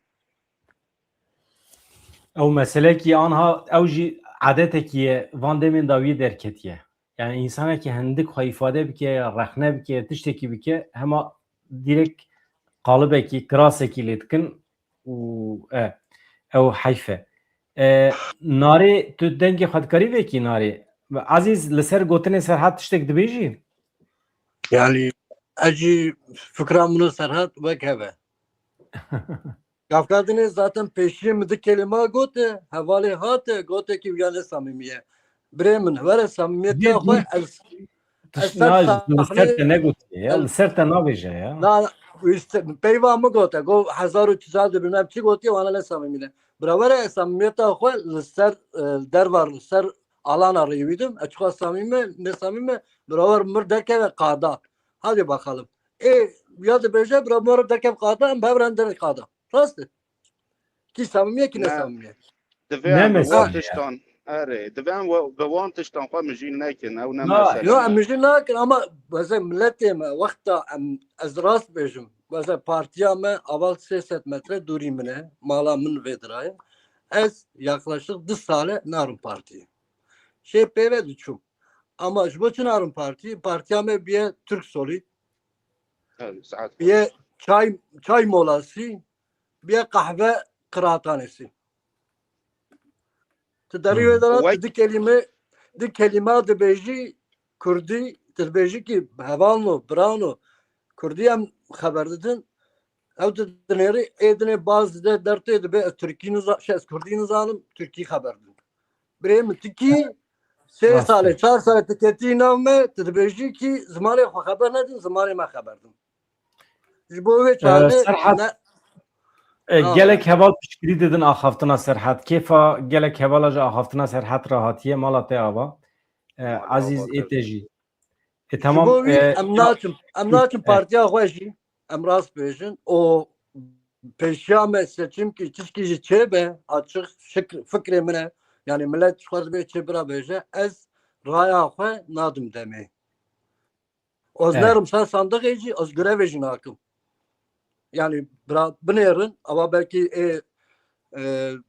Ew meselekî anha, ew jî edetekî ye, van demên dawiyê derketiye. Yani însanekî hindik xwe îfade bike ya rexne bike, tiştekî bike, hema direk qalibekî, kirasekî lê dikin û, e, ew heyf e. E, Narê, tu dengê xwe dikarî vekî Narê? Ezîz, li ser gotinê Serhat tiştek dibêjî? Yani, ez jî fikra min û Serhat wek hev e. Kafkadinê zaten pêşiyê min di kelîma gote, hevalê hate, gote ki ya ne samîmî ye. Birê min, were samîmiyetiya Yê xwe din ez, ez Tişt ser na, li ser sahneyê te negotiye ya, ez li ser te nabêje ya. Na, işte, peyva min gote, go hezar û çil de bilmem çi gotiye, wana ne samîmî ne. Bira were ez samîmiyeta xwe li ser, e, derva, li ser alana rêwîdim, ez çiqa samîmî me, ne samîmî me, bira wer mir derkeve qada. Hadi bakalım. Ê, ya dibêje, bira mir derkev qada, em bevren derê qada. Rast e. Kî samîmî ye, kî ne Ne. samîmî ye. Divê Ne em bi wan mesela ya. tiştan, erê, divê em we-, bi wan tiştan xwe mijîl nekin, ew ne Na. mesele Yo, em ne. mijîl nakin ama weze miletê me, wexta em, ez rast bêjim, weze partiya me aval sê sed metre dûrî min e, mala min vê diraye. Ez yaklaşık du sale narim partiyê. Şey pê ve diçûm. Ama ji bo çi narim partî? Partiya me biye Türk Solî, Evet, saat biye çay, çay molası, biye qehve qiratanesi. Tu derî Hmm. wê de Wek- tu di kelîme, di kelîme dibêjî kurdî, tu dibêjî ki hevalno, birano, kurdî em xeber didin. Ew tu dinêrî, ê dinê baz dide dertê dibe, ez tirkî niza-, şey, ez kurdî nizanim, tirkî xeber didim. Birê min tikî sê Rast salê, e. çar salê tu ketî nav me, tu dibêjî ki zimanê xwe xeber nedin, zimanê me xeber din. Ji bo wê Ee, çaxê Serhat, ne e, Ha, gelek heval piştgirî didin axaftina Serhat. Kêfa gelek hevala ji axaftina Serhat re hatiye mala te ava. E, Mala Ezîz ava ê te jî. E, Ji tamam, bo wî e, em ya, naçin, em naçin e. partiya xwe jî, em rast bêjin. O pêşiya me seçim ki tişkî jî çêbe, açık şik-, fikrê min e. Yani millet ji xwe dibê çê bira bêje, ez raya xwe nadim demê. Ez Eh. nerim ser sandiqê jî, ez grevê jî nakim. Yani bira binêrin, ama belkî ê, e,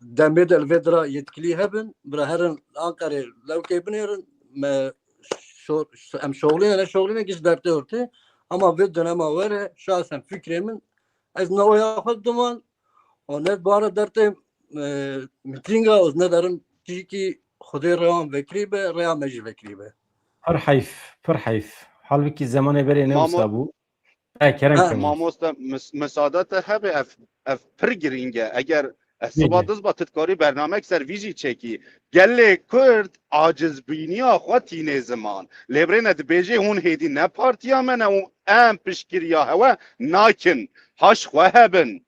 demê de li vê dira yetkilî hebin, bira herin Ankarê lewkê binêrin, me şor-, em şoxlîne, ne şoxlîne, giş dertê ortê. Ama vê dönema were, şahsen fikrê min, ez ne oya xwe didim wan, û ne dibara dertê, e, mitînga, ez ne derim tişkî Xwedê rêya wan vekirî be, rêya me jî vekirî be. Pir heyf, pir heyf. Halbikî zemanê berê ne Mamo- wisa bû. E, kerem Ha. kerem. Mamoste, mis-, misade te hebe, ev, ev pir girîng e. Eger ez Neyse. siba dizba tu dikarî bernamek ser vî jî çekî. Gelê Kurd acizbîniya xwe tînê ziman. Lê birêne dibêjê hûn hêdî ne partiya me ne û em piştgiriya hewe nakin. Haş xwe hebin.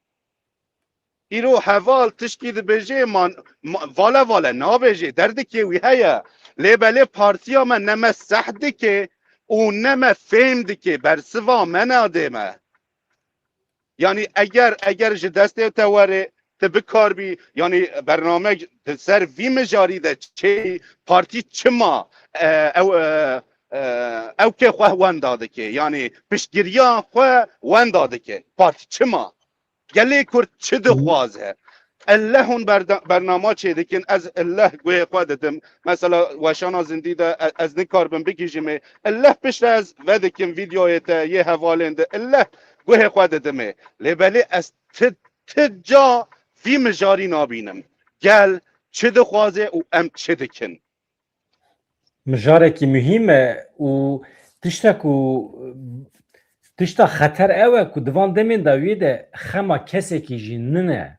Îro heval tişkî dibêjê, man, ma-, vale vale nabêjê, derdikê wî heye. Lê belê partiya me ne me seh dike û ne me fêm dike, bersiva me nadê me. Yani eger, eger ji destê te were, tu bikarbî, yanî bername di ser vî mijarî de çê partî çima, e, ew, e, e, ew kê xwe wenda dike, yanî piştgiriya xwe wenda dike. Partî çima? Gelê Kurd çi dixwaze? Elleh hûn berda-, bernama çêdikin, ez elleh guhê xwe didim. Mesela weşana zindî de e-, ez nikarbim bigihîjimê. Elleh pişt ez vedikim vîdeoyê te yê hevalên de. Elleh guhê xwe didimê. Lê belê ez ti, ti ca vî mijarî nabînim. Gel çi dixwaze û em çi dikin? Mijarekî muhîm e û tiştek û tişta xeter ew e ku di van demên dawiyê de xema kesekî jî nine.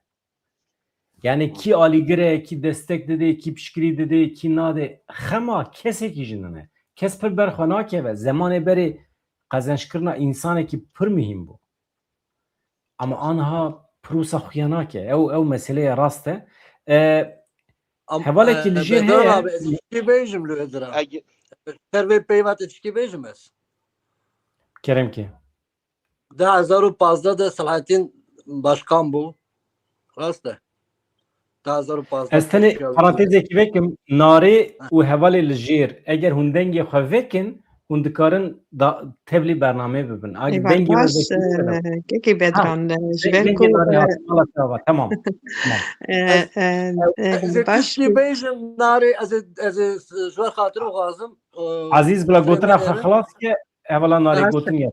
Yani kî alîgir e, kî destek didê, kî piştgirî didê, kî nadê, xema kesekî jî nine. Kes pir ber xwe nakeve. Zemanê berê qezençkirina însanekî pir muhîm bû. Ama anha pirosa xuya nake. Ew, ew meseleye rast e. E, Am-, hevalekî e, li jêr Bedran heye. Abi, ez tişkî bêjim li wê dira. Eg- Ser vê peyva te tişkî bêjim ez. Kerem ki. Du hezar û pazdeh de Selahattin başkan bû. Rast e. Du hezar û pazdeh Ez tenê pêşiya wî parantezekî vekim, Narê Ha. û hevalê li jêr, eger hûn dengê xwe vekin, hûn dikarin da, tevlî bernameyê bibin. Ag Êvar dengê me baş, vekî e, kekê Ha, Bedran, e, ji deng-, ber dengê ku, Narê e, hat, mala te ava. Tamam, tamam. e, Ez, e, e, ez ê baş tişkî bêjim, Narê, ez ê, ez ê ji ber xatir û xwazim, e, Azîz bila fikrê gotina me xwe nêrin. xilas ke, hevala Narê Baş. gotin ye.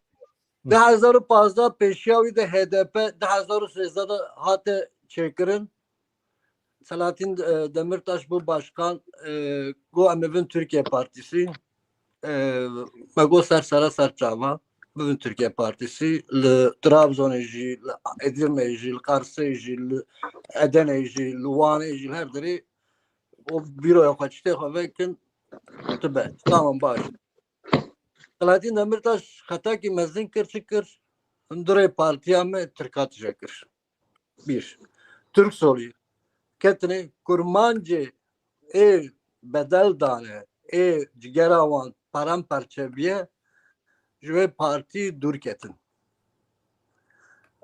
Du hezar û pazdeh pêşiya wî de H D P, du hezar û sêzdeh de hate çêkirin. Selahattin, e, Demirtaş bû başkan, e, got em ê bin Türkiye Partisi. E, me got ser sera ser çava, bibin Türkiye Partisi. Li Trabzonê jî, li Edirneyê jî, li Qarsê jî, li Edeneyê jî, li Wanê jî, li her derê o bîroya xwe, çitê xwe vekin, tu be. Tamam, baş. Selahattin Demirtaş xetakî mezin kir, çi kir? Hundirê partiya me Tirka tije kir. Bir. Türk solî. Ketine kurmancê ê bedel dane, ê cigera wan paramparçe biye, ji wê partî dûr ketin.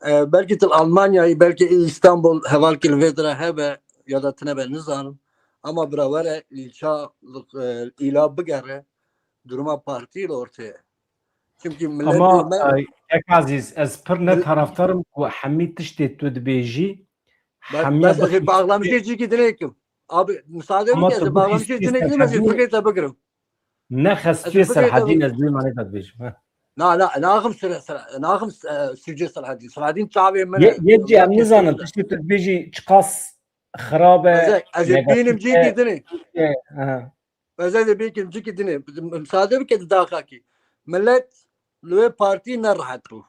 E, belkî til Almanyayê, belkî Îstanbul hevalkî li vê dira hebe ya da tine be nizanim. Ama bira were îlça, e, îla bigere, duruma partî li ortê ye. Çimkî milletê Ama, me e, kek Azîz, ez pir ne Mil- taraftar im ku hemî tiştê tu dibêjî, Bak, hemiya bes ez ê bixî- bağlamışê cîkî dinê kim. Abi, müsaade Ama bike, ez ê tu bixîstî bağlamışê cîkî kim, ez ê Serhedî, fikê te bigirim. Ne Ez ê xestiyê fikê te Serhedîn, bigirim. ez duyê manê te dibêjim. Heh. Na, na, naxim sure, sure, naxim, e, sucê Serhedîn. Serhedîn çavê min Ye, e, ye cî em ya nizanin, kesin tiştê tu dibêjî çiqas xirab e, Ez ê, ez ê negatif bînim e, cîkî dinê. e, aha. Ez ê bêkim cîkî dinê. Müsaade bike di daxakî. Millet li wê partî ne rehet bû.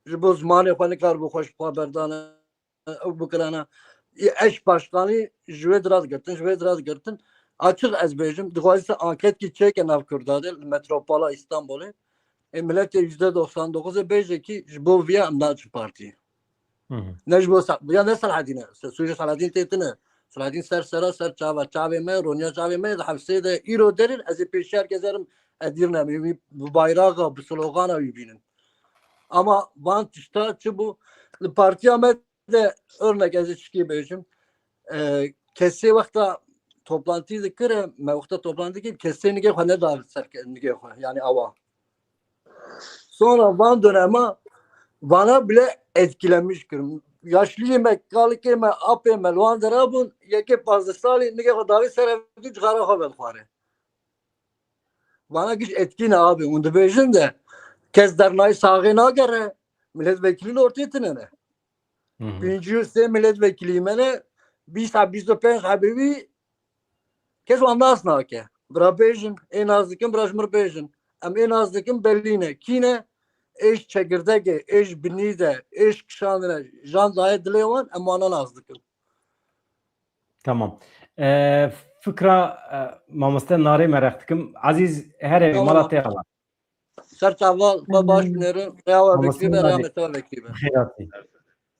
Ji bo zimanê xwe nikaribû xweş xwe berdane, ew bikirana. Eş başkanî ji wê dira digirtin, ji wê dira digirtin. Açiq ez bêjim, dixwazî se anketkî çêke nav Kurda de, li metropola Îstanbulê. Ê miletê yüzde doksan dokuz ê bêje kî ji bo viya em naçin partî. Hı hı. Ne ji bo Sa-, ya ne Selahaddîn e. Se-, sûcê Selahaddîn tê tine. Selahaddîn ser sera, ser çava, çavê me, ronya çavê me, di hepsê de îro derin, ez ê pêşiya herkes erim Edirne, wî, wî bi bayraxa, bi slogana wî bînin. Ama van tişta çi bû? Li partiya me de örnek ez ê çikê bêjim. E, kesê wexta toplantî dikire, me wexta toplantî dikir, kesê nigê xwe neda ser ke-, nigê xwe, yani awa. Sonra van dönema vana bile etkilenmiş kirim. Yaşlıyê me, kalikê me, apê me, li wan dera bûn, yekê pazdeh salî, nigê xwe dawî ser ev du cixara xwe vedixware. Vana giş etkî ne abi, hûn dibêjin de, kes dernayê saxê nagere, milletvekilî li ortê tine ne. Hı hı. Pêncî û sê milletvekilî me ne, bîst heb, bîst û pênc hebê wî kes wan nas nake. Bira bêjin, ê nas dikin, bira ji mir bêjin. Em ê nas dikin, belî ne. Kî ne? Ê ji çekirdekê, ê ji binî de, ê ji kişandine, jan daye dilê wan, em wana nas dikin. Tamam. E, fikra, e, mamoste Narê mereq dikim. Ezîz, herê Tamam. mala te ala. Ser çaval, xwe baş Tamam. binêrin. Rêya we Tamam, vekirî be, rêya tamam. me te vekirî be. Xêratî.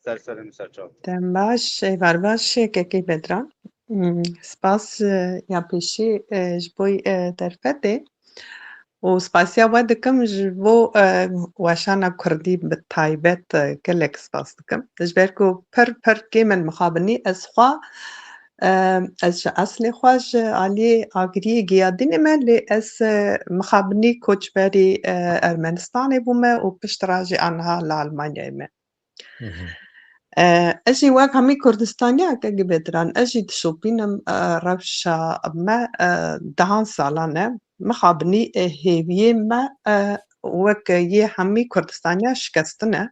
Ser serê min ser çav. Dem baş, êvar baş, kekê Bedran. Hmm, spas, e, ya pêşî, e, ji bo, e, derfetê. û spasiya we dikim ji bo, e, weşana kurdî bi taybet, e, gelek spas dikim. Ji ber ku pir, pir kêm in mixabinî, ez xwe, e, ez ji eslê xwe ji aliyê Agiriyê Giyadînê me, lê ez, e, mixabinî koçberî, e, Ermenistanê bûme û piştre jî aniha li Almanyayê me. Mhm. E, ez jî wek hemî Kurdistaniyeke gibêdiran, ez jî dişopînim, e, rewşa me, e, dehan salan e. Mixabinî, e, hêviyê me, e, wek yê hemî Kurdistaniya şikestin e.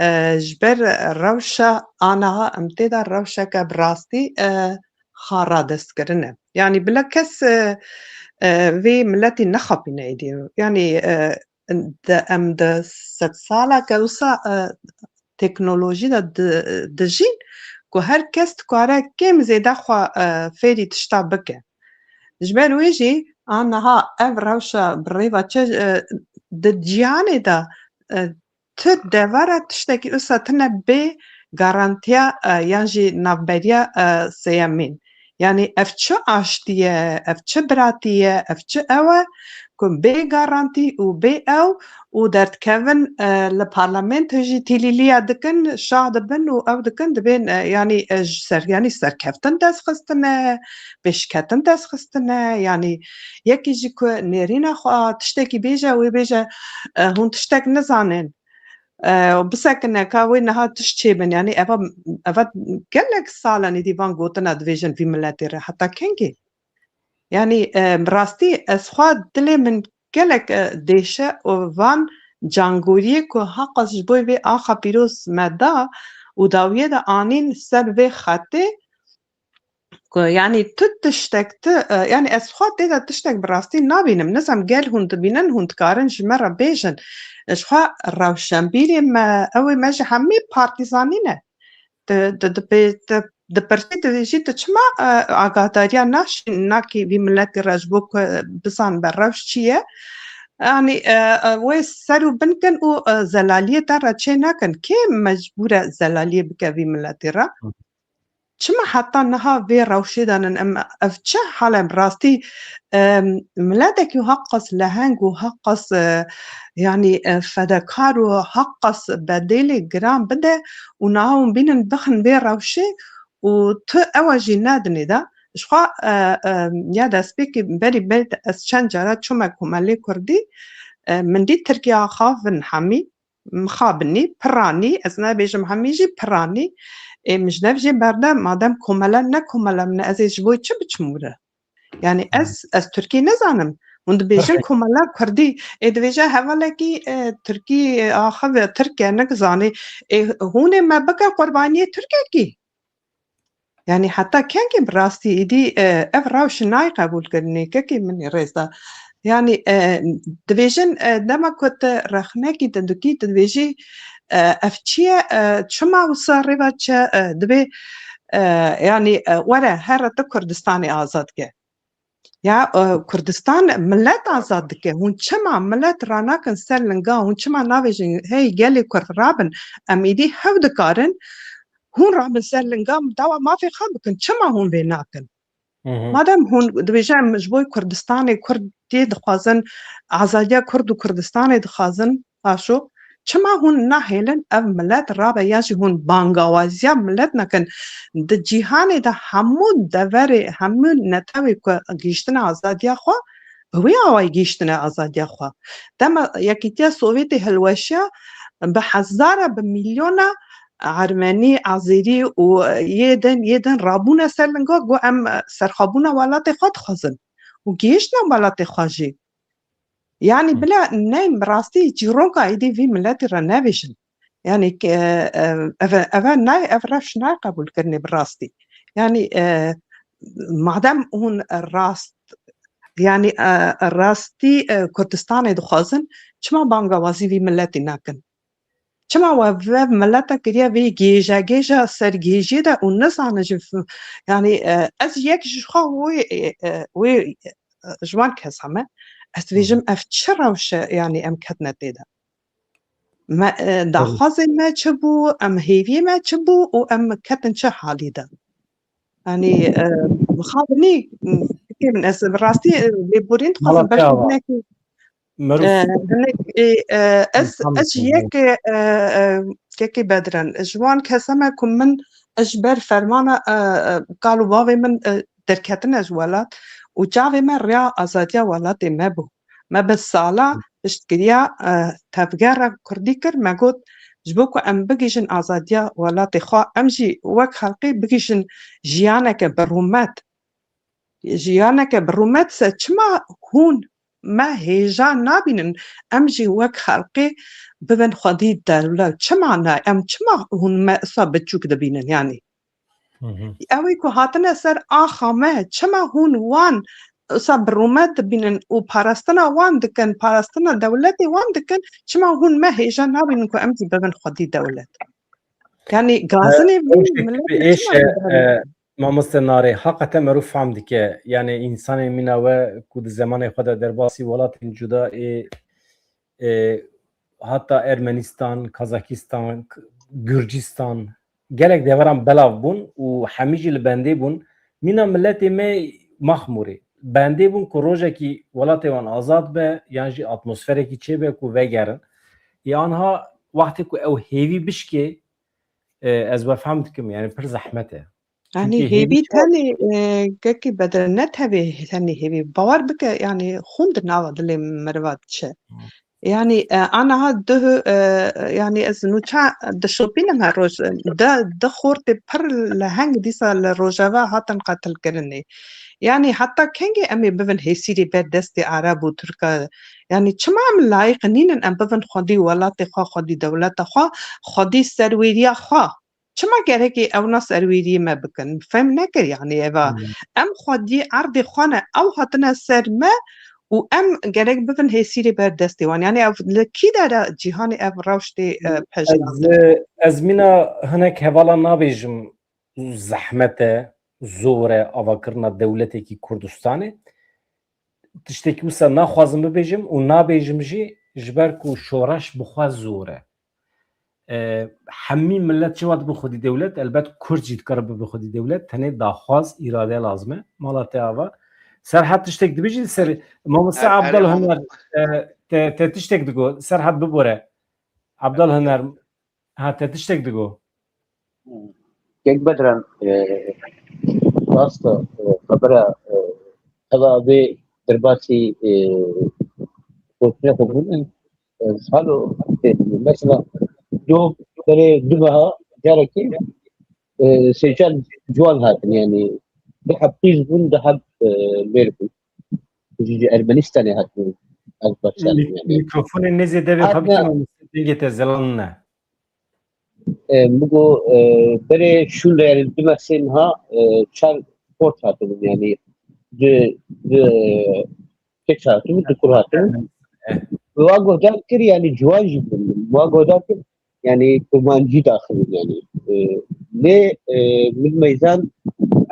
E, ji ber rewşa aniha em tê de rewşeke bi rastî, e, xwe radestkirin e. Yanî bila kes, e, e, vê miletî nexapîne êdî. Yanî, e, de, em di sedsaleke wisa, e, teknolojî de di-, dijîn ku her kes dikare kêm zêde xwe, e, fêrî tişta bike. Ji ber wê jî aniha ev rewşa bi rêva çi, e, di cîhanê de, e, tu devera tiştekî wisa tune bê garantiya, e, yan jî navberiya, e, sêyemîn. Yanî ev çi aştî ye, ev çi biratî ye, ev çi ew e ku bê garantî û bê ew û derdikevin, e, li parlamentoyê jî tîlîliya dikin, şa dibin û ew dikin, dibên, e, yanî, e, ji ser, yanî serkeftin dest xistine, pêşketin dest xistine, yanî yekî jî ku nêrîna xwe tiştekî bêje, wê bêje, e, hûn tiştek nizanin. E, bisekine ka wê niha tişt çêbin. Yanî eva, eva gelek sal e êdî van gotina divêjin vî miletê re. Heta kengî? Yanî, e, bi rastî ez xwe dilê min gelek, e, dêşe û van cangoriyê ku heqas ji bo vê axa pîroz me da û dawiyê de anîn ser vê xetê, ku, yanî, tu tiştek, tu, e, yanî, ez xwe tê de tiştek bi rastî nabînim. Nizam gel hûn dibînin, hûn dikarin ji me re bêjin. Ji xwe rewşenbîrê me, ew ê me ji hemî partîzanî ne. Di, di, di, pê-, di, di pirsî dibêjî tu çima, e, agahdariya naşî-, nakî vî miletî re ji bo ku bizan be rewş çi ye? Yanî, e, e, wê ser û bin kin û, e, zelaliyê te re çê nekin. Kê mecbûr e zelaliyê bike vî miletî re? Çima heta niha vê rewşê de nin? Em, ev çi hal e? Bi rastî, em, miletekî heqas leheng û heqas, e, yanî, e, fedekar û heqas bedêlê giran bide û niha hûn bînin bixin vê rewşê û tu ewa jî nedinê de. Ji xwe, e, e, ya destpêkê berî ber ez çend cara çûme komelê kurdî, e, min dît Tirkiye axavin hemî. Mixabinî, piranî, ez nebêjim hemî jî piranî, ê, min ji dev jê berde, madem komele ne komele min e, ez ê ji bo çi biçim wire? Yanî ez, ez tirkî nizanim. Hûn dibêjin komele kurdî. Ê, dibêje hevalekî, e, tirkî, e, axivê tirk e, nizanî. Ê, hûn ê me bikin qurbaniyê tirkekî? Yanî heta kengî bi rastî êdî, e, ev rewş nayê qebûlkirinê, kekê min ê rêzdar? Yanî, e, dibêjin, e, dema ku tu rexnekî tu dikî, tu dibêjî, e, ev çi ye, e, çima wisa rêva çi, e, dibê, e, yanî, e, were here tu Kurdistanê azad ke. Ya, e, Kurdistan milet azad dike. Hûn çima milet ranakin ser linga? Hûn çima navêjin, hey, gelê Kurd rabin? Em êdî hev dikarin. Hûn rabin ser linga, dawa mafê xwe bikin. Çima hûn vê nakin? Hı hı. Madem hûn dibêje em ji bo Kurdistanê Kurdê dixwazin, azadiya Kurd û Kurdistanê dixwazin, Paşo, çima hûn nahêlin ev milet rabe ya jî hûn bangawaziya milet nekin? Di cîhanê de hemû deverê, hemû netewê ku gihîştine azadiya xwe, bi wî awayî gihîştine azadiya xwe. Dema Yekîtiya Sovyetê hilweşiya, bi hezara, bi milyona Ermenî, Azerî û yê din, yê din rabûne ser linga, got, em serxwebûna welatê xwe dixwazin. Û gihîştine welatê xwe jî. Yanî bila neyên bi rastî çîroka êdî vî miletî re nebêjin. Yanî ke, e, eve, eve nayê, ev rewş nayê qebûlkirinê bi rastî. Yanî, e, madem hûn rast, yanî, e, rastî, e, Kurdistanê dixwazin, çima bangawazî vî miletî nakin? Çima we vev mileta kiriye vê gêje, gêja ser gêjiyê de û nizane jî f-, yanî, e, ez yek ji xwe wê, e, e, wê, e, ji wan kesa me, ez dibêjim ev çi rewş e, yanî em ketine tê de. Me, e, daxwazê me çi bû, em hêviyê me çi bû û em ketin çi halî de? Yanî, e, mixabinî, m, fikê min, ez bi rastî, e, lêborîn dixwazim, belkî hinekî, Merûf. E, hinek, e, e, ez, ez ji yekê, e, e, kekê Bedran, ji wan kese me ku min, ez ji ber fermana, e, e, kal û bavê min, e, derketine ji welat û çavê me rêya azadiya welatê me bû. Me bi sala piştgiriya, e, tevgera kurdî kir, me got, ji bo ku em bigihîjin azadiya welatê xwe, em jî wek xelkê bigihîjin jiyaneke bi rûmet. Jiyaneke bi rûmet se çima hûn me hêja nabînin, em jî wek xelkê bibin xwedî dewlet? Çima ne? Em çima hûn me isa biçûk dibînin? Yanî, ew ê ku hatine ser axa me, çima hûn wan isa bi rûmet dibînin û parastina wan dikin, parastina dewletê wan dikin, çima hûn me hêja nabînin ku em jî bibin xwedî dewlet? Yanî gazinê vî miletê çima êş e, e, mamoste Narê, haqete merû fam dike. Yanî, însanê mîna we ku di zemanê xwe de derbasî welatên cuda ê, ê, hata Ermenistan, Kazakistan, K-, Gurcistan, gelek deveran belav bûn û hemî jî li bendê bûn. Mîna miletê me Maxmûrê bendê bûn ku rojekî welatê wan azad be, yan jî atmosferekî çêbe ku vegerin. Ê anha wextê ku ew hêvî bişkê, e, ez we fehm dikim, yani pir zehmet e. Yanî hêvî tenê, e, kekê Bedran, ne tevê tenê hêvî. Bawer bike, yanî xûn di nava dilê meriva diçe. Yanî, e, aniha duh, e, yanî ez nûça dişopînim her roj, e, de, de xortê pir leheng dîsa li Rojava hatin qetilkirinê. Yanî heta kengê em ê bibin hêsîrê ber destê Ereb û Tirka? Yanî çima em layiq nînin em bibin xwedî welatê xwe, xwedî dewleta xwe, xwedî serwêriya xwe? Çima gerekê ewna serwêriyê me bikin? Fehm nekir, yanî eva. Hmm. Em xwediyê erdê xwe ne, ew hatine ser me û em gerek bibin hêsîrê ber destê wan. Yanî ev li kî dera cîhanê ev rewş tê, e, pejirandin? Ez, e, ez mîna hinek hevala nabêjim zehmet e, zor e avakirina dewletekî Kurdistanê. Tiştekî wisa naxwazim bibêjim û nabêjim jî, ji ber ku şoreş bi xwe zor e. E, hemî millet çawa dibe xwedî dewlet, elbet Kurd jî dikare bibe xwedî dewlet, tenê daxwaz, îrade lazim e. Mala te ava. Serhat tiştek dibêjî li ser, mamoste Abdal Huner, e, te, te tiştek digo, Serhat bibore. Abdal Huner, ha, te tiştek digo. Kek Bedran, e, rast e, e, xebera, e, heva vê derbasî, e, gotinê xwe bûne. E, halo, e, mesela, do berê du meha carekê, e, sêcan ciwan hatin, yani, du heb qîz bûn, du heb, e, mêr bûn. Ji, ji Ermenistanê hatin, Azerbaycanê, yani. Mîkrofonê nêzê devê xwe bikî, dengê te zelan ne. E, min got, e, berê şûn re, yani, du meh sê niha, e, çar port hatibûn, yani, du, du, e, keç hatibûn, du kur hatibûn. Wa guhdar kir, yani, ciwan jî bûn. Wa guhdar kir, yani, kurmancî daxilin, yani. E, lê, e, min meyzan,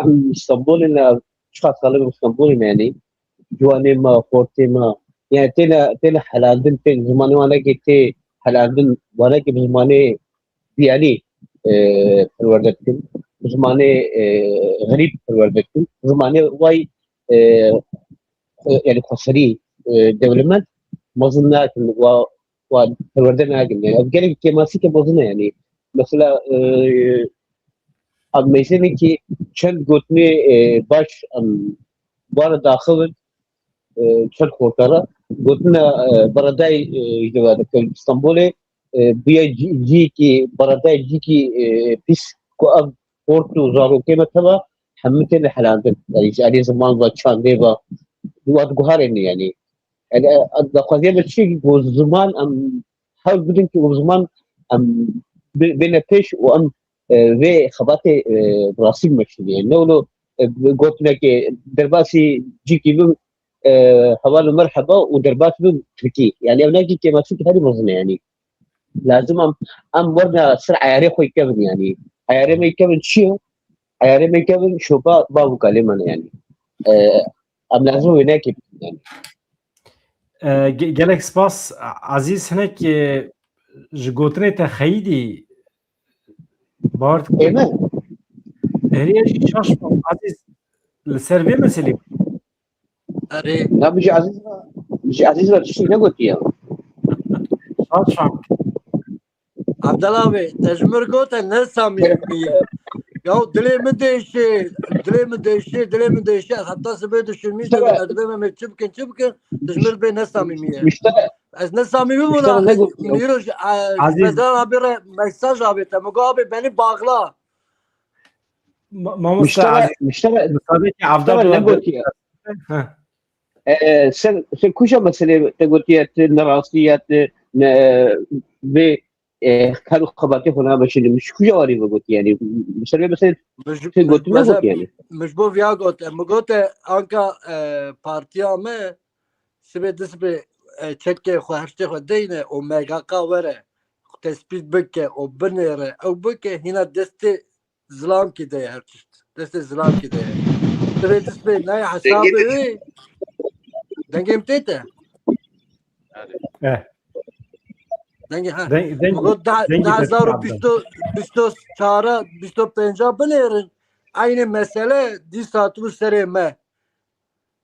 em Stenbolê ne, çiqas xalê min Stenbolê ne, yani, ciwanê me, xortê me, yani, têne, têne helandin, tên zimanê wan nekê tê helandin, wan nekê bi zimanê biyanî, e, perwerde dikin, bi zimanê, e, xerîb perwerde dikin, bi zimanê way, e, e, yani xweserî, e, dewlemend mezin nakin, wa, wa perwerde nakin. Yani, ev gelek kêmasîke mezin e, yani. Mesela, e, em meyzênekî çend gotinê, e, baş, em, wan daxivin, e, çend xortara. Gotina, e, Baradayê, e, ji deva dike Stenbolê, e, bûye cî-, cîyekî, Baradayê cîyekî, e, pîs ku ev xort û zarokê me teva hemû têne helandin. Yani ji alî ziman ve, çandê ve, wan guharên, yani. Yani, e, daxwaziya me çi ku ziman em hewl bidin ku ziman em bê-, bêne pêş û em, e, vê xebatê, e, bi rastî bimeşînin. Yani, ne wilo, e, gotinekê derbasî cîkî bim, e, heval û merheba û derbas bim tirkî. Yani, ev nekî kêmasî herî mezin e, yani. Lazim em, em werna ser eyarê xwe kevin, yani. Eyarê me kevin çi ye? Eyarê me kevin şopa bav û kalê me ne, yani. E, em lazim wê nekê bikin, yani. E, ge-, gelek spas, Azîz, hinek, e, ji gotinê te xeyidî bar dikim. Ê me? Heriye jî şaş bûm, Azîz, li ser vê meselê. Erê. Na, bijî Azîz, Ji Ezîz ve tiştî negotiye. Saçma. Abdel abi, te ji mir gote ne samîmî ye. Ya dilê min değişe, dilê min değişe, dilê min değişe. Heta sibê dişirmî de ez dibê me çi bikin, çi bikin, tu ji mir bê ne samîmî ye. Müştere, Ez ne samîmî bûna. Müştere ne gotiye? Min îro ji, e, ji Aziz. Bedran abi re mesaj abi te. Min got abi beni bağla. Ma- Mamosta müştere, Aziz, müştere, müsaade ki Avda müştere Abdullah. negotiye. Ha. Ee, sen, sen kuja meselê te gotiye, tu ne rastî ye, tu ne, vê, e, kar û xebatê xwe nameşînim. Ji kuja warî ve gotiye, yanî, ser vê meselê Min ji- tu gotiye, mesela, gotiye, yanî. Min ji bo viya gote. Min gote anka, e, partiya me sibê disibê, e, çekê xwe, heştê xwe deyne û M G K were tespît bike û binêre ew bike, hîna destê zilamkî de ye her tişt. Destê zilamkî de ye. Sibê disibê nayê hesabê wê. Dengê min tête. Eh. Dengê ha. Den- den- Min got da- dengê da hezar û destê bîst û, bîst û çar, bîst û pênc binêrin. Aynı mesele dîsa tu serê me.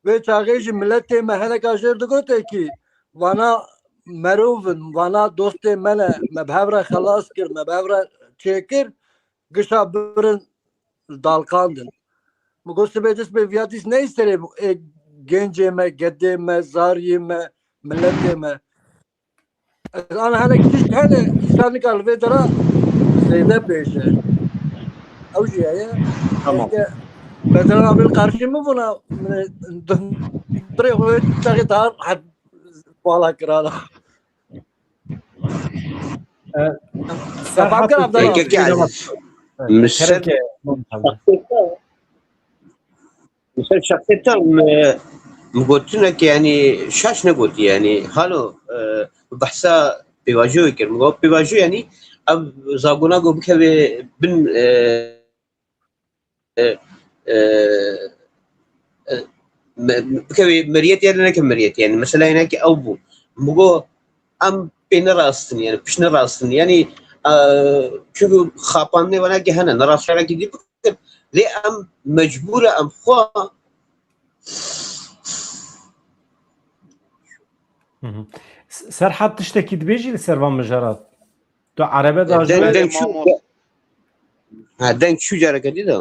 Vê çaxê jî miletê me heneka jêr digote kî vana merov in, vana dostê me ne, me bi hev re xelas kir, me bi hev re çêkir, gişa birin dalqandin. Min got sibê dest bê viya dîs neyê serê ê gencê me, gedê me, zariyê me, miletê me. Ez ana hinek tişt hene, însan nikar li vê dera zêde bêje. Ew jî heye. Tamam. Ke Bedran abi li qarşî min bûna, min pirê xwe çaxê dar heb bala kirana. Sefam kir Abdullah. Peki, Aziz. Misal, Kerem ke, misal şexsê te mi, mi gotineke, yanî, şaş negotî, yanî, halo, e, behsa pêvajoyê kir. Mi got pêvajo, yanî, ev zagona ku bikeve bin, e, e, e, e, me- bikeve meriyetê ya neke meriyetê, yanî, mesela, yanî, ew bû. Mi got em pê nerastin, yanî, pişt nerastin, yanî, e, çünkü xapandinê wanekî hene, nerastiyekî dî bikin, lê em mecbûr e, em xwe Hı hı. S- Serhat, tiştekî dibêjî li ser van mijarat? Tu erebe da Deng, ji deng çû, ha, deng çû careke dî de.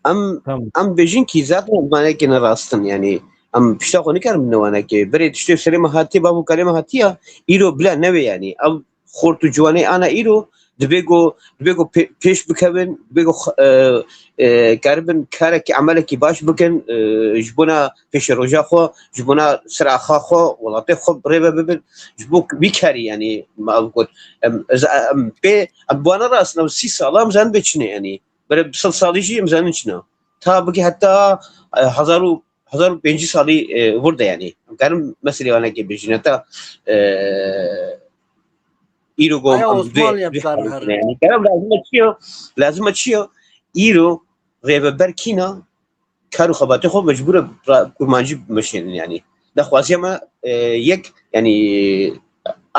Em, Tamam. em bêjin kî zaten wanekê nerastin, yanî em pişta xwe nikarin bine wanekê. Berê tiştê serê me hatiye, bav û kalê me hatiye, îro bila nebe, yanî ev xort û ciwanê ana îro dibê ku, dibê ku pê- pêş bikevin, dibê ku, e, e, karibin karekî, emelekî baş bikin, e, ji bona pêşeroja xwe, ji bona seraxa xwe, welatê xwe rêve bibin. Ji bo vî karî, yanî, me ev got, em, ez, em pê, em bi wana re aslında sî sala em zanin bê çi ne, yanî. Berê bi sed salî jî em zanin çi ne. Ta bigê heta, e, hezar û, hezar û pêncî salî, e, vir de, yanî. Em karin meselê wanekê bêjin, heta, e, îro got, Aya em vê, Osmanlı'ya vê karar halê her. Ne, yanî. Kerem, lazim e çi ye? Lazim e çi ye? Îro rêveber kîna kar û xebatê xwe mecbûr e ra-, kurmancî bimeşênin, yanî. Nexwaziya me, e, yek, yanî,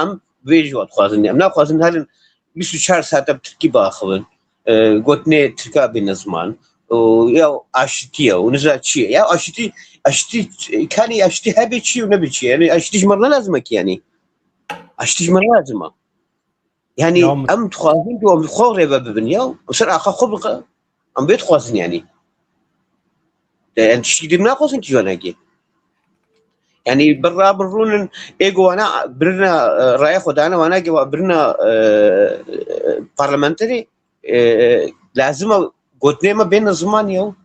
em vê ji we dixwazin. Em naxwazin herin bîst û çar saete bi tirkî biaxivin. E, gotinê tirka bêne ziman. Û ya aşitî ye û niza çi ye? Ya aşitî, aşitî, kanî aşitî hebe çi ye û nebe çi ye? Yanî aşitî ji me re ne lazim e kî, yanî. Aşitî ji me re lazim e. Yanî Ya mi- em dixwazin ku em xwe rêve bibin ya. Ser axa xwe bixwe. Em vê dixwazin, yanî. De, em tiştî din naxwazin kî wanekê. Yanî birra birrûnin ê ku wana birina, e, raya xwe dane wanekê wa birina, e, parlamenterê, e, lazim e gotinê me bêne ziman ya.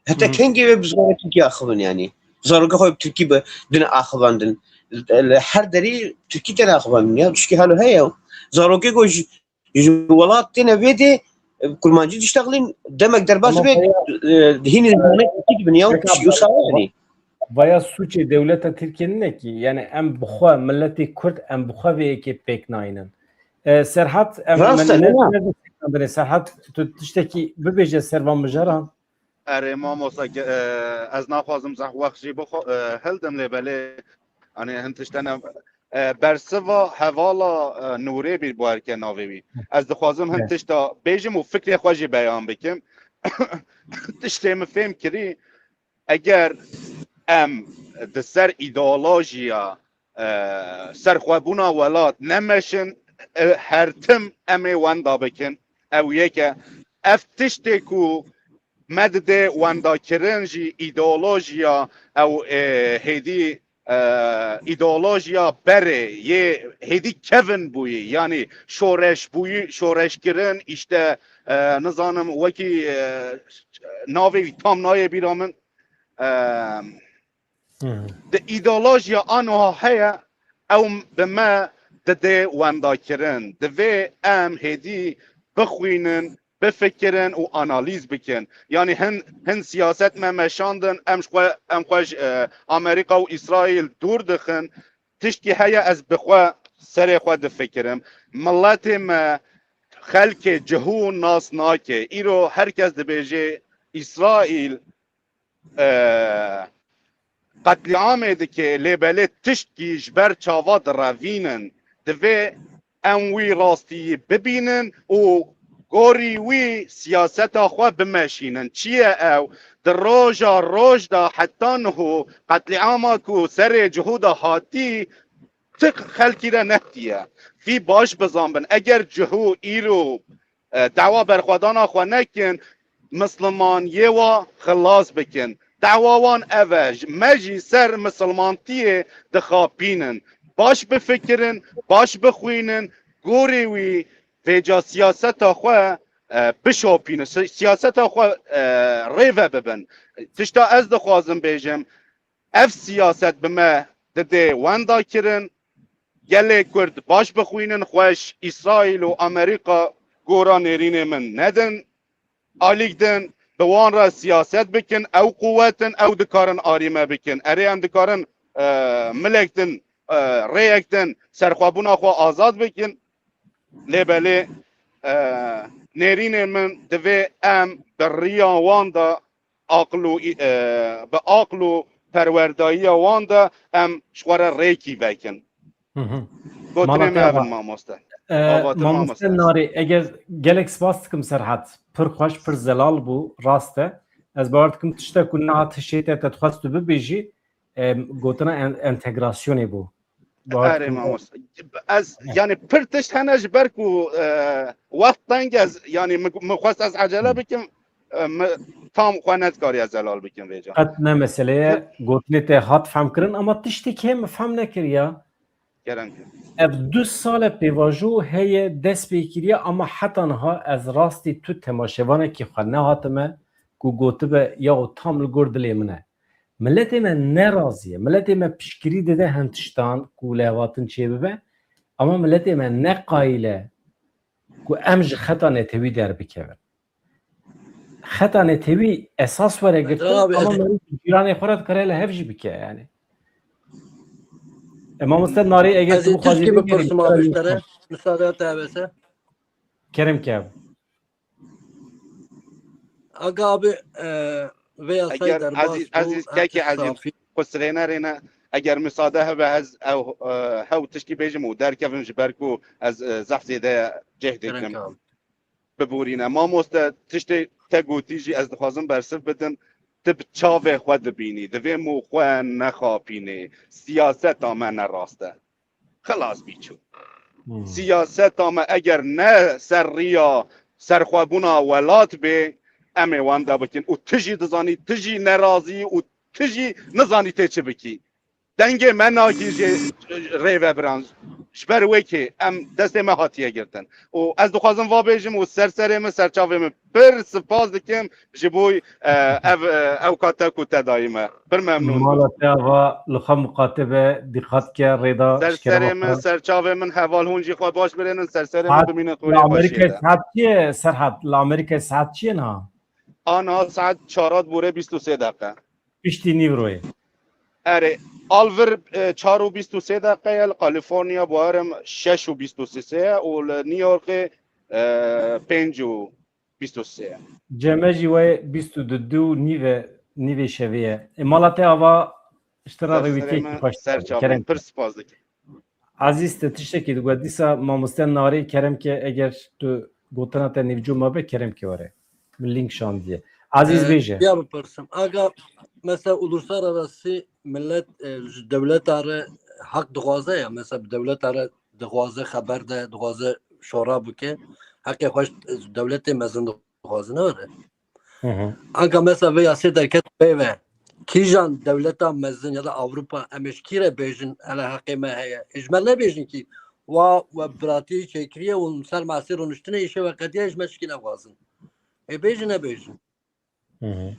Heta Hı hı. kengê wê bi zimanê tirkî axivin, yanî. Zarokê xwe bi tirkî bi din axivandin. Li her derî tirkî têne axivandin ya. Tişkî halo heye. Zarokê ku ji, ji welat têne vê dê, e, kurmancî diştexilîn, demek derbas Ama be, vaya, e, hînî zimanê tirkî dibin ya. Peki Tişkî abi, wisa, yanî. Vaya sûcê dewleta Tirkiye nîne kî. Yanî em bi xwe, miletê Kurd, em bi xwe vê yekê pêk nayînin. E, Serhat, em Rast e, ne, ne? ne, ne, Serhat, tu tiştekî bibêje ser van mijaran? Erê mamosta, ge- e, ez naxwazim zehf wext jî bixwe, e, hildim lê belê, hani hin tiştene, e, bersiva hevala, e, Nûrê bî, bo erke navê wî. Ez dixwazim hin Evet. Tişta bêjim û fikrê xwe jî beyan bikim. Tiştê min fêm kirî, eger em di ser îdeolojiya, e, serxwebûna welat nemeşin, e, her tim em ê wenda bikin. Ew yek e. Ev tiştê ku me dide wendakirin jî îdeolojiya ew, e, hêdî, e, îdeolojiya berê yê hêdî kevin bûyî, yanî şoreş bûyî, şoreşkirin, îşte, e, nizanim wekî, e, navê wî tam nayê bîra min. E, Hı. Di îdeolojiya anoha heye, ew bi me dide wendakirin. Divê em hêdî bixwînin, bifikirin û analîz bikin. Yanî hin, hin siyaset me meşandin, em ji xwe, em xwe ji, e, Amerîka û Îsraîl dûr dixin. Tişkî heye ez bi xwe serê xwe difikirim. Miletê me xelkê cihû nas nake. Îro her kes dibêje Îsraîl, e, qetlîamê dike, lê belê tiştkî ji ber çava direvînin. Divê em wî rastiyî bibînin û gorî wî siyaseta xwe bimeşînin. Çi ye ew? Di roja roj de heta niho qetlîama ku serê cihû de hatî, ti xelkî re nehtiye. Vî baş bizanbin. Eger cihû îro, e, dawa berxwedana xwe nekin, mislimaniyê wa xilas bikin. Dawa wan ev e, ji, me jî ser misilmantiyê dixapînin. Baş bifikirin, baş bixwînin, gorê wî vêca siyaseta xwe, e, bişopînin, si-, siyaseta xwe, e, rêve bibin. Tişta ez dixwazim bêjim, ev siyaset bi me dide wenda kirin. Gelê Kurd baş bixwînin, xweş Îsraîl û Amerîka gora nêrînê min nedin, alîk din, bi wan re siyaset bikin, ew quwet in, ew dikarin arî me bikin. Erê em dikarin, e, milek din, e, rêyek din serxwebûna xwe azad bikin. Lê belê, e, nêrînê min divê em bi riya wan de aqil û, e, bi aqil û perwerdayiya wan de em ji xwe re rêkî vekin. Hı hı. Gotinê me ev in, mamoste. E, mamoste Narî, eger gelek spas dikim Serhat. Pir xweş, pir zelal bû, rast e. Ez bawer dikim tiştek ku nehat hişê te, te dixwest tu bibêjî, e, gotina en-, entegrasyonê bû. Erê mamoste. Ez, yanî pir tişt hene ji ber ku, e, wext teng ez, yanî min, min xwest ez ecele bikim, e, min tam xwe nedikariye zelal bikim vêca. Qet ne mesele ye, gotinê te hat fehm kirin, ama tiştekî heye min fehm nekiriya. Kerem ki. Ev du sal e pêvajo heye dest pê kiriye, ama heta niha ez rastî tu temaşevanekî xwe nehatime ku gotibe, yaw tam li gor dilê min e. Miletê me nerazî ye. Miletê me piştgirî dide hin tiştan ku lihevhatin çêbibe, ama miletê me ne qayîl e ku em ji xeta netewî derbikevin. Xeta netewî esas were girtin, ama merî cîranê xwe re dikare li hev jî bike, yanî. E, mamoste Narî, eger tu bixwazî bipirsim abi ji te re, misade te hevese. Kerem ke. Aga abi, e, vê yasayê derbas bû, Ezîz, Ezîz, kekê Ezîz, xusirêne rêne, eger misade hebe ez ew, e, hew tiştî bêjim û derkevim ji ber ku ez, e, zehf zêde ceh dikim. Biborîne. Mamoste, tiştê te gotî jî ez dixwazim bersiv bidim. Tu bi çavê xwe dibînî. Divê mû xwe nexapînê. Siyaseta me ne rast e. Xilas bî çû. Hmm. Siyaseta me eger ne ser riya serxwebûna welat bê, em ê wenda bikin. Û tu jî dizanî, tu jî nerazî û tu jî nizanî tê çi bikî. Dengê me nagihîje rê ve biran. Ji ber wê kê em destê me hatiye girtin. Û ez dixwazim va bêjim û ser serê min, ser çavê min pir spas dikim ji bo, e, ev, e, ewka te ku te dayî me. Pir memnûn bûm. Mala te ava li xwe miqate be, dîqat ke rêda. Ser serê min, ser çavê min heval hûn jî xwe baş birênin, ser serê min bimînin xwe. Li Amerîkayê saet çi ye, Serhat? Li Amerîkayê saet çi ye niha? A niha saet çar hat bûre bîst û sê deqe. Piştî nîvroyê. Erê, alvir, e, çar û bîst û sê deqe ye, li California bawerim şeş û bîst û sê ye û li New Yorkê, e, pênc û bîst û sê ye. Ceme jî wê bîst û du û nîve, nîvê şevê ye. E, mala te ava ji te re rêwîtiyekî xweş. Ser çavê min, pir spas dikim. Ezîz, te tiştekî digot, dîsa mamoste Narî, kerem ke eger tu gotina te nêvco mabe, kerem ke were. Min link şandiye. Aziz Ee, bêje. Ya bipirsim. Aga mesela uluslararası millet e, ji dewleta re hak dixwaze ya. Mesela bi dewleta re dixwaze xeber de, dixwaze şora bike. Heqê xwe ji dewletê mezin dixwaze ne were. Hı hı. Anka mesela vê yasê derket pê ve kîjan dewleta mezin ya da Avrupa em ê ji kî re bêjin hele heqê me heye. Ê ji me nebêjin kî wa we biratî çêkiriye û ser masê rûniştinê îşe we qediye ji me çikî nexwazin. Ê bêjin nebêjin. Hı hı.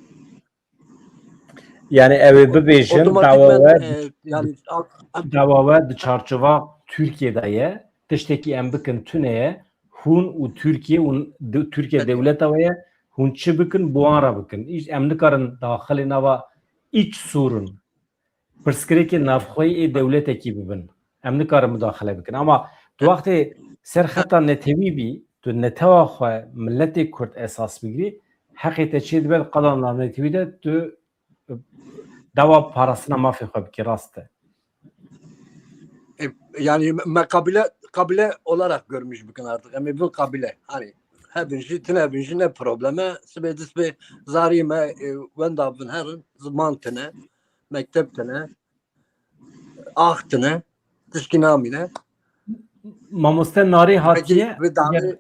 Yani ew ê bibêjin Otomatikmen dawa we e, yani al- al- dawa we di çarçova Tirkiyê de ye. Tiştekî em bikin tune ye. Hûn û Tirkiye û di- Tirkiye Peki. Dewleta we ye. Hûn çi bikin, bi wan re bikin. Îş, em nikarin daxilê nava îç sûrun. Pirsgirêkê navxweyî ê dewletekî bibin. Em nikarin mudaxile bikin. Ama tu wextê ser xeta netewî bî, tu netewa xwe, miletê Kurd esas bigirî, heqê te çê dibe di qada navnetewî de tu dawa parastina mafê xwe bikî, rast e. E, yani me kabile kabile olarak görmüş bikin artık. Em ê bin kabile. Hani hebin jî, tine bin jî ne probleme. Sibê dist bê zarî me e, wenda bin herin, ziman tine, mektep tine, ax tine, tişkî namîne. Mamoste Narê Peki hatiye. bi daxê Gel-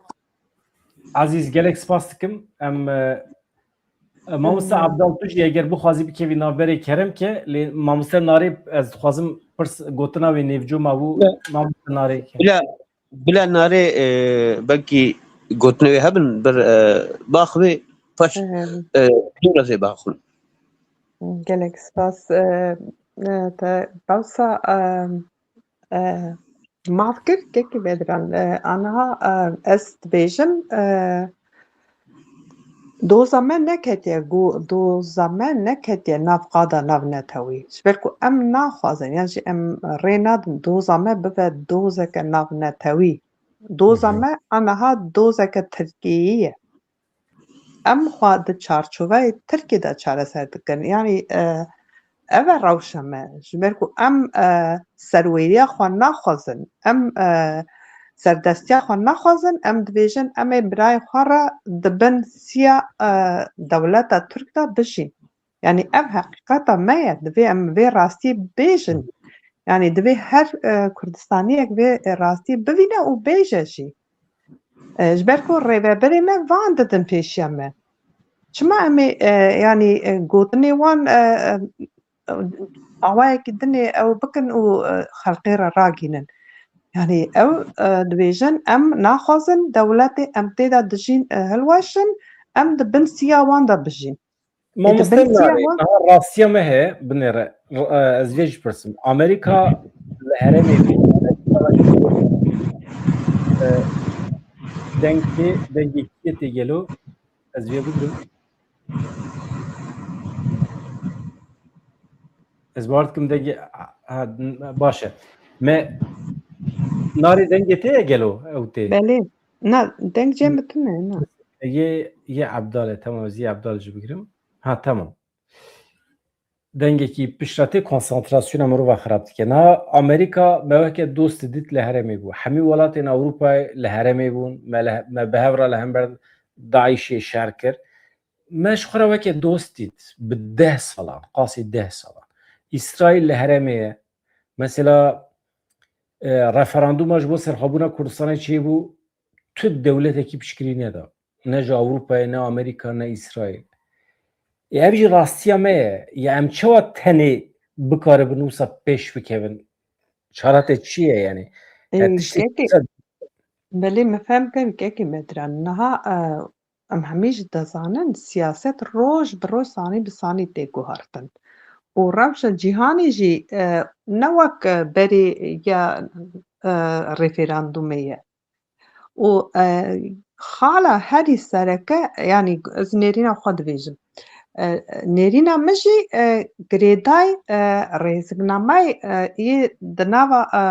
Aziz, gelek spas dikim. Em e, e, Mamoste Hmm. Abdal tu jî eger bixwazî bikevî navberê kerem ke, lê Mamoste Narê ez dixwazim pirs gotina wê nêvco mabû. Ya. Mamoste Narê ke. Bila, bila Narê e, belkî gotinê wê hebin bir e, baxwê paş Em, e, dûra zê baxwin. Gelek spas. E, e, te, Bawsa, e, e, maf kir, kekî Bedran. E, aniha e, ez dibêjim, e, doza me neketiye, go, doza me neketiye nav qada navnetewî. Ji ber ku em naxwazin, yan jî em rê nadin doza me bibe dozeke navnetewî. Doza Hı hı. me aniha dozeke Tirkiyeyî ye. Em xwe di çarçoveyê Tirkiyê de çareser dikin. Yanî e, ev e rewşa me. Ji ber ku em e, serwêriya xwe naxwazin, em e, serdestiya xwe naxwazin, em dibêjin em ê birayê xwe re di bin siya e, dewleta Tirk de bijîn. Yanî ev heqîqeta me ye. Divê em vê rastiyê bêjin. Yanî divê her e, Kurdistaniyek vê rastiyê bivîne û bêje jî. E, ji ber ku rêveberê me van didin pêşiya me. Çima em ê e, yanî e, gotinê wan e, e, awayekî dinê ew bikin û e, xelqê re ragînin? Yanî ew e, dibêjin em naxwazin dewletê em tê de dijîn e, hilweşin, em di bin siya wan de bijîn. Mamoste Dibin siya Narê, wan. Niha rastiya me heye, binêre. R- e, Ez vê jî pirsim. Amerîka li herêmê bî. E, Dengê, dengê kê tê gelo? Ez vê bigirim. Ez bawer dikim dengê, ha, baş e. Me Narê, dengê tê ye gelo ew tê? Belê. Na, deng cem tune, na. Yê, yê Ebdal e, tamam, ez yê Ebdal jî bigirim. Ha, tamam. Dengekî piştre tê konsantrasyona mirova xirab dike. Niha Amerîka me weke dost dît li herêmê bû. Hemî welatên Ewropayê li herêmê bûn. Me, li, me bi hev re li hember DAIŞê şer kir. Me ji xwe re weke dost dît bi deh salan, qasî deh salan. Îsraîl li herêmê ye. Mesela e, referandûma ji bo serxwebûna Kurdistanê çêbû, tu dewletekî piştgirî neda. Ne ji Ewropayê, ne Amerîka, ne Îsraîl. E, ev jî rastiya me ye. Ya em çawa tenê bikaribin wisa pêş bikevin? Çara te çi ye yani? Ya Ê, tiştê kekê, wisa belê me fehm kir, kekê Bedran. Niha e, em hemî jî dizanin siyaset roj bi roj, sanî bi sanî tê guhartin. Û rewşa cîhanê jî e, ne wek e, berê ya e, referandumê ye. Û e, xala herî sereke, yanî ez nêrîna xwe dibêjim. E, nêrîna min jî e, girêdayî e, rêziknameyê e, yê di nava e,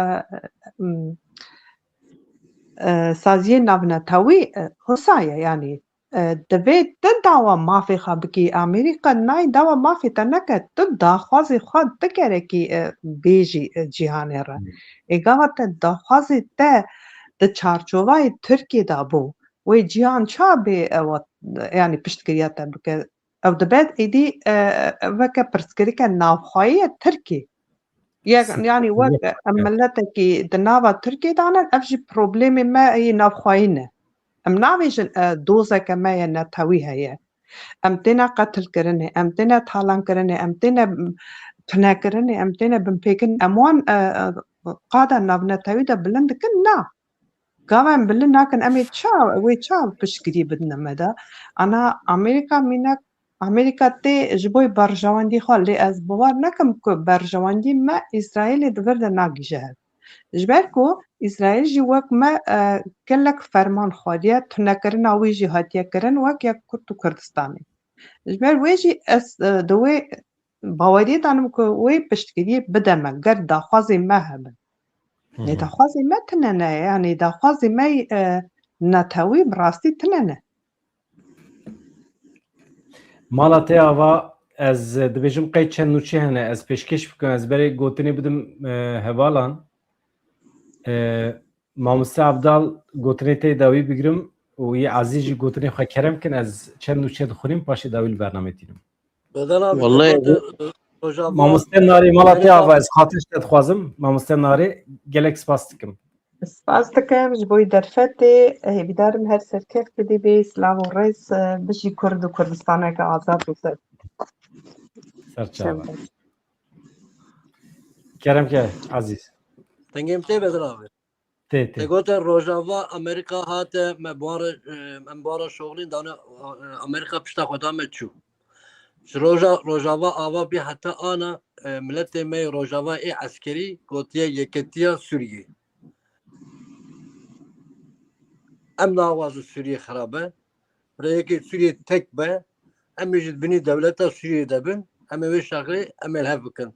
m, e, saziyê navnetewî e, husa ye, yanî e, divê tu dawa mafê xwe bikî. Amerîka nayê dawa mafê te neke, tu daxwazê xwe tu gerekî e, bêjî e, cîhanê re. Ê gava te daxwazê te di çarçovayê Tirkiyê de bû, wê cîhan ça bê e, wat, yanî piştgiriya te bike? Ew dibe êdî, e, weke pirsgirêke navxweyî ye Tirkî. Ye-, yanî wek em miletekî di nava Tirkiyê de ne, ev jî problemê me yê navxweyî ne. Em nabêjin, e, dozeke me ye netewî heye. Em têne qetilkirinê, em têne talankirinê, em têne tunekirinê, em têne binpêkirinê. Em wan, e, e, qada navnetewî de bilind dikin? Na. Gava em bilind nakin, em ê ça, wê ça piştgirî bidine me de? Ana Amerîka mînak, Amerîka tê ji bo berjewendî xwe, lê ez bawer nakim ku berjewendî me Îsraîlê di vir de nagihîje hev. Ji ber ku Îsraîl jî wek me, e, gelek ferman xwediye, tunekirina wî jî hatiye kirin wek ya Kurd û Kurdistanê. Ji ber wê jî ez, e, di wê baweriyê de nim ku wê piştgiriyê bide me, ger daxwazê me hebin. Lê daxwazê me tune ne, yanî daxwazê me, e, netewî bi rastî tune ne. Mala te ava, ez dibêjim qey çend nûçe hene, ez pêşkêş bikim, ez berê gotinê bidim, e, hevalan. E, Mamoste Abdal, gotinê te dawî bigirim û yê Ezîz jî gotinê xwe kerem kin, ez çend nûçe dixwînim, paşê dawî li bernamê tînim. Bedel abi, Wallahî gote, bu e, Rojava Mamoste Narî, mala te Amerîka ava, ez xatir te dixwazim. Mamoste Narî, gelek spas dikim. Spas dikim ji bo derfetê. Hêvîdarim her serkeft bidî bê. Silav û rêz, e, bijî Kurd û Kurdistaneke azad û ser. Ser çava. Kerem ke Ezîz. Dengê min tê Bedel abi. Tê, tê. Te gote Rojava Amerîka hate, me bi wan re, e, em bi wan re şoxlîn, dane, e, Amerîka pişta xwe da me çû. Ji roja, Rojava ava bî heta ana, e, miletê me yê Rojava ê eskerî gotiye Yeketiya Sûriyê. Em naxwazin Sûriyê xirab be. Rêyekê Sûriyê tek be. Em ê ji binî dewleta Sûriyê de bin. Em ê wê şexlê em ê li hev bikin.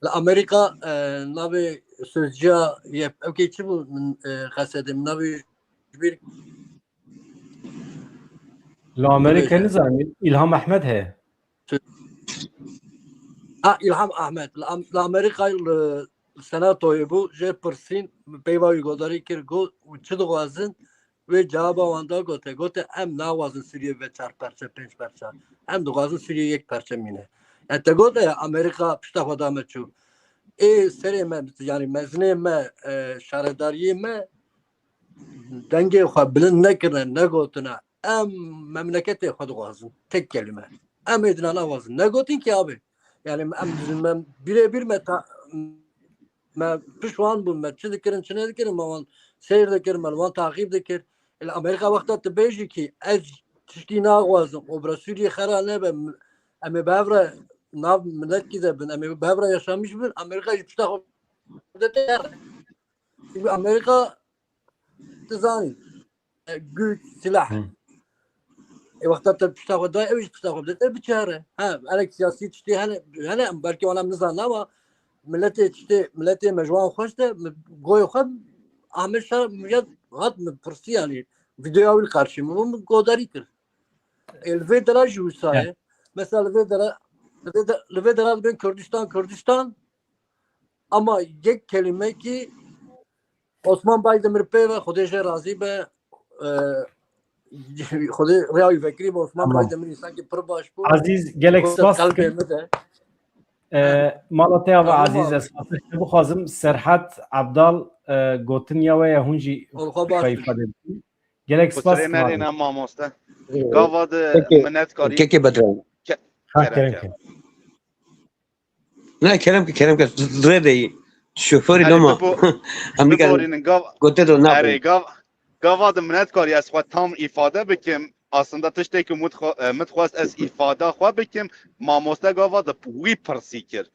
Li Amerîka, e, navê sözciya ye, ew kê çi bû? Min, e, xesedê min navê ji bîr Li Amerîka nizanî, Îlham Ehmed heye. Ha, Îlham Ehmed. Li Am-, li Amerîka li senatoyê bû, jê pirsîn, peyva wî godarî kir, got, û çi dixwazin? Wê cewaba wan da, gote, gote, em naxwazin Sûriyê ve çar perçe, pênc perçe. Em dixwazin Sûriyê yek perçe mîne. Yani te gote ya, Amerîka pişta xwe da me çû. Ê serê me, yani mezinê me, e, şaredariyê me, dengê xwe bilind nekirine, negotine, em memleketê xwe dixwazin. Tek kelîme. Em ê dina naxwazin. Negotin ki abi. Yani em, em birebir me ta-, me piş wan bûn, me çi dikirin, çi nedikirin, me wan seyr dikir, me li wan taxîb dikir. Li Amerîka wexta tu bêjî ki ez tiştî naxwazim, obra Sûriyê xera nebe, em ê bi hev re nav miletkî de bin, em ê bi hev re yaşamîş bin, Amerîka jî pişta xwe de tê. Çünkü Amerîka, tu zanî, e, güç, silah. Hı. E, wexta te pişta xwe dayê, ew jî pişta xwe bide, te biçare. Ha, elek siyasî tiştê hene, hene, belkî wan em nizanin ama miletê tiştê, miletê me ji wan xweş de, mi goyê xwe Ahmet Şah ya hat min pirsî, yani, videoya wî li karşî min bû, min godarî kir. E, li vê dera jî wisa ye. Evet. Mesela li vê dera, li vê de-, li vê dera dibên Kurdistan, Kurdistan, ama yek kelîmekî Osman Baydemir pê ve, Xwedê jê razî be, e, Xwedê rêya wî vekirî be, Osman Tamam. Baydemir însankî pir baş bû. Ezîz, gelek Gote spas qelbê dikim. Min de. E, mala te ava Tamam Ezîz, abi. Ez xatir te bixwazim, Serhat Abdal, e, gotin ya we ya hûn jî Ol xwe baş xwe bî. Îfade bikin. Gelek spas Xusirê dikim abi. Nedêne mamoste. Gava de Kekê, minetkarî. Kekê Bedran. Ke-, Ha, kerem kerem ke. Ke. Ne, kerem ke, kerem ke, rê de yî. Şoförî Erê, loma. Bibo-, em dikar biborînin, gav-, gote do nabe. Erê, gav-, gava de minetkarî ez xwe tam îfade bikim. Aslında tiştê ku min xwe-, e, min xwest ez îfada xwe bikim. Mamoste gava de wî pirsî kir.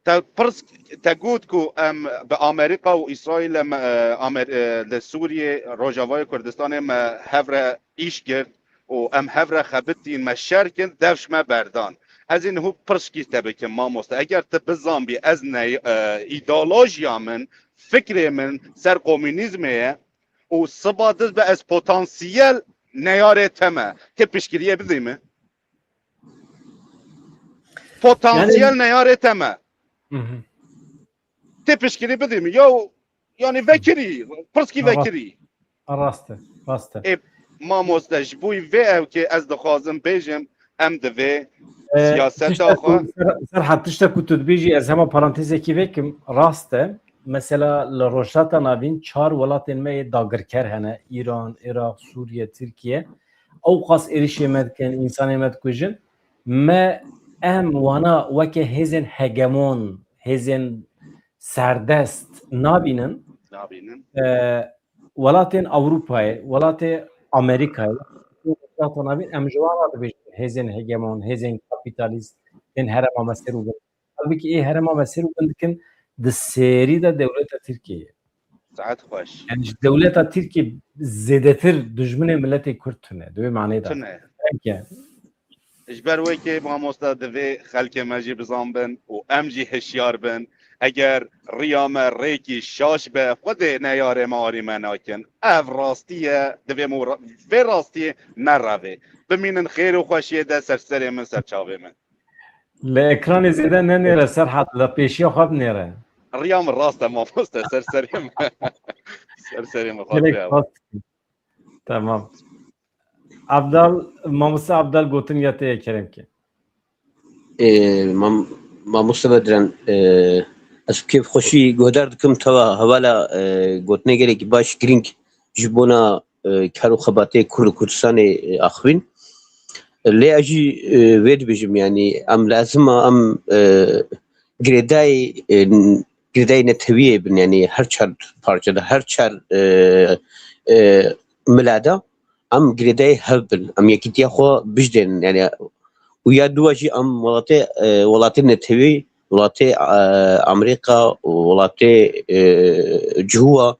Te pirs, te got ku em bi Amerîka û Îsraîlê me, e, Amer-, e, li Sûriyê, Rojavayê Kurdistanê me hev re îş kir. û em hev re xebitîn, me şer kin, dev ji me berdan. Ez ê niho pirskî te bikim, mamoste. Eger tu bizanbî ez ne, e, îdeolojiya min, fikrê min ser komûnîzmê ye û siba diz be ez potansiyel neyarê te me. Ti piştgiriyê bidî min. Potansiyel Yani neyarê te me. Hı hı. Tê piştgirî bidî min. Ya, yani vekirî, pirskî Ha, rast. Vekirî. Ha, rast e, rast e. Ê, mamoste, ji bo vê ew ki ez dixwazim bêjim, Em divê E, siyaseta tiştek xwe ku, Ser-, Serhat, tiştek ku tu dibêjî, ez hema parantezekî vekim, rast e. Mesela li Rojhilata Navîn çar welatên me yê dagirker hene, Îran, Iraq, Sûriye, Tirkiye. Ew qas êrişê me dikin, însanê me dikujin. Me, em wana weke hêzên hegemon, hêzên serdest nabînin. Nabînin. E, welatên Ewropayê, welatê Amerîkayê, welatê navîn, em ji wan re dibêjin hêzên hegemon, hêzên kapîtalîst, tên herêma me sêr û bin. Halbûkî ê herêma me sêr û bin dikin, di sêrî de dewleta Tirkiyê ye. Saet xweş. Yani ji dewleta Tirkiyê zêdetir dijminê miletê Kurd tune. Di wê manê de. Tune. Belkî. Ji ber wê kê mamoste divê xelkê me jî bizanbin û em jî hişyar bin. Eger riya me rêkî şaş be, Xwedê neyarê me arî me nakin. Ev rastî ye, divê me ra-, vê rastiyê nerevê. Bimînin xêr û xweşiyê de ser serê min, ser çavê min. Li ekranê zêde nenêre Serhat, li pêşiya xwe binêre. Riya min rast e mamoste, ser serê min. Ser serê min, Gelek Xwedê. Spas dikim. Tamam. Abdal, mamoste Abdal gotin ya te ye, kerem ke. Ê, mam-, mamoste Bedran, ê, ez bi kêfxweşî guhdar dikim teva hevala, ê, gotinê gelekî baş, girîng ji bona, ê, kar û xebatê Kurd û Kurdistanê, ê, axivîn. Lê ez jî, ê, vê dibêjim, yanî em lazim e em, ê, girêdayî, ê, girêdayî netewiyê bin, yanî her çar parçe de, her çar, ê, ê, mila de em girêdayî hev bin, em yekîtiya xwe bijdênin. Yani, û ya dua jî em welatê, e, welatê netewî, welatê, e, Amerîka û welatê, e, cihû,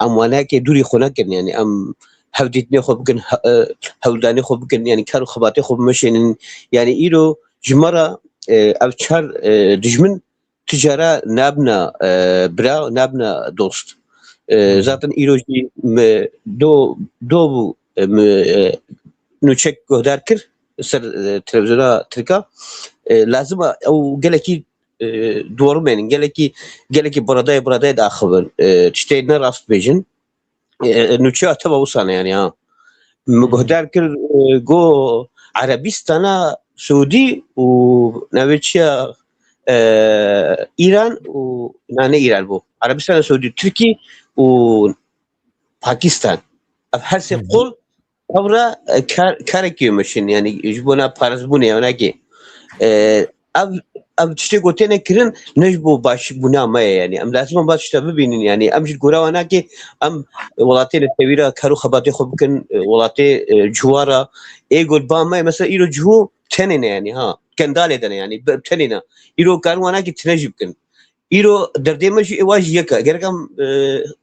em wanekê dûrî xwe nekin. Yani, em hevdîtinê xwe bikin, he-, e, hewldanê xwe bikin, yani kar û xebatê xwe bimeşênin. Yani, îro ji me re, e, ev çar, e, dijmin tijara nabna, e, bira, nabna dost. E, zaten îro jî me do, do bû, e, me, e, nûçek guhdar kir ser, e, televizyona Tirka. E, lazim e ew gelekî, e, dorumênin, gelekî, gelekî biradayê, biradayê daxivin. E, tiştê ne rast bêjin. E, nûçeya teva wisa ne yani ha. Min guhdar kir, e, go Erebistana Siûdî û navê çi ya, e, Îran û, na, ne Îran bû. Erebistana Siûdî, Tirkî û Pakistan. Ev her sê qol ev re, e, kar, karekî meşin, yani ji bona parêzbûnê, yani ki, e, ev, ev tiştê ku têne kirin, ne ji bo başbûna me ye, yani. Em lazim e va tişta bibînin, yani. Em ji gora wana ki, em welatê netewî re kar û xebatê xwe bikin, e, welatê, e, cihû re. Ê got ba me, mesela îro cihû tenê ne, yani, ha. Kendalê de ne, yani, bi-, tenê ne. Îro karin wana ki tine jî bikin. Îro derdê me jî êwa jî yek e. Gerek em, e,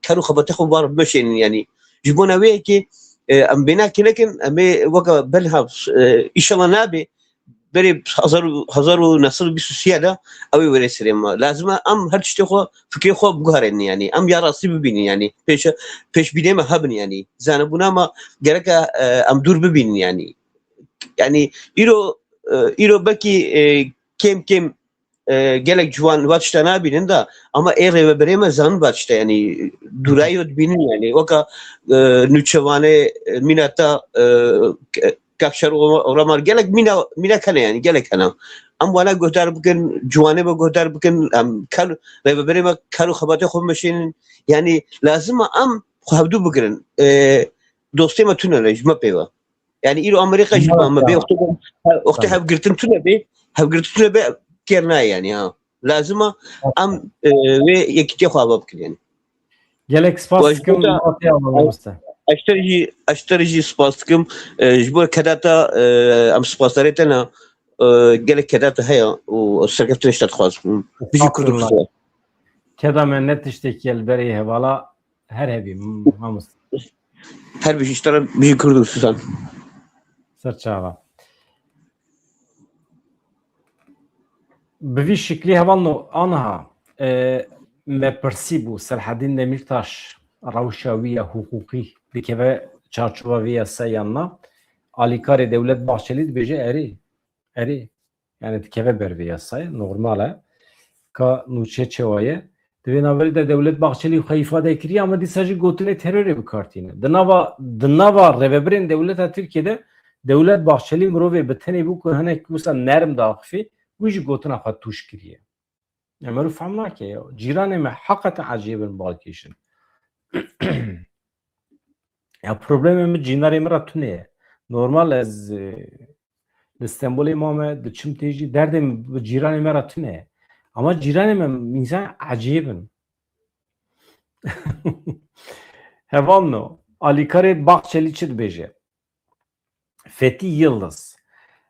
kar û xebatê xwe bar bimeşênin, yanî. Ji bona wê yekê, e, em bênakê nekin, em ê weke benha, e, îşallah nabe, berê hezar û, hezar û neh sed û bîst û sê de ew ê were serê me. Lazim e em her tiştê xwe, fikrê xwe biguherînin, yanî. Em ya rastî bibînin, yanî. Pêş, pêşbînê me hebin, yanî. Zanebûna me gerek e, e, em dûr bibînin, yanî. Yanî, îro, e, îro belkî, e, kêm kêm e, gelek ciwan va tişta nabînin da, ama ê rêveberê me zanin va tişta, yanî dûrayî dibînin, yanî weka, e, nûçevanê, e, mîna te, e, ke-, kak Şer Omar, gelek mîna, mîna hene, yanî gelek hene. Em wana guhdar bikin, ciwanê me guhdar bikin, em kar, rêveberê me kar û xebatê xwe bimeşînin. Yanî lazim e em xwe hevdû bigirin. E, dostê me tune ne ji me pê ve. Yani îro Amerîka jî ba me bê, wextê, wextê hevgirtin tune bê, hevgirtin tune bê kêr nayê yani ha. Lazim e em, e, wê yekîtiya xwe ava bikin yani. Gelek spas dikim, Mate Awa mamoste. Eşter jî, eşter jî spas dikim. E, ji bo kedata, e, em spasdarê te ne, e, gelek kedata heye û serkeftin ji te dixwazim. Bijî Kurd û Kurdan. Keda me ne tiştekî ye li berê hevala. Her hebî, mamoste. Her bijî ji te re, bijî Kurd û Kurdistanê. Ser çava. Bi vî şiklî hevalno aniha, e, me pirsî bû, Selhedîn Demîrtaş, rewşa wî ya hiqûqî dikeve çarçova vê yasayê yan na? Alîkarê Dewlet Bahçelî dibêje erê. Erê, yani dikeve ber vê yasayê, normal e. Ka nûçe çawa ye? Di vê navberê de Dewlet Bahçelî xwe îfade kiriye, ama dîsa jî gotinê terorê bi kar tîne. Di nava, di nava rêvebirên dewleta Tirkiyê de Dewlet Bahçelî mirovê bi tenê bû ku hinek wisa nerm diaxifî, wî jî gotina xwe tûj kiriye. Ya meriv fehm nake ya. Cîranê me heqeten ecêb in, balkêş in. Ya problemê min cînarê min re tune ye. Normal ez, e, li Stenbolê mame, diçim tê jî, derdê min bi cîranê me re tune ye. Ama cîranê me însan ecêb in. Hevalno, alîkarê Bahçelî çi dibêje? Fetî Yildiz.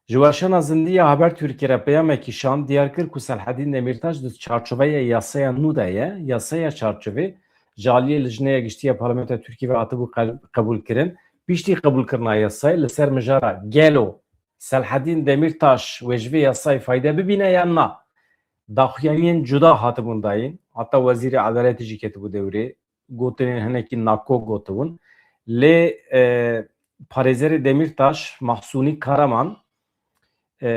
Ji weşana zindî ya Habertürk'ê re peyamekî şand, diyar kir ku Selhedîn Demîrtaş di çarçoveya yasaya nû de ye. Yasaya çarçovê ji aliyê Lijneya Giştî ya Parlamentoya Tirkiyê ve hatibû qe-, qebûlkirin. Piştî qebûlkirina yasayê li ser mijara gelo Selhedîn Demîrtaş wê ji vê yasayê fayde bibîne yan na, daxuyaniyên cuda hatibûn dayîn. Heta Wezîrê Edaletê jî ketibû dewrê. Gotinên hinekî nakok gotibûn. Lê, e, parêzerê Demîrtaş, Mahsûnî Karaman, e,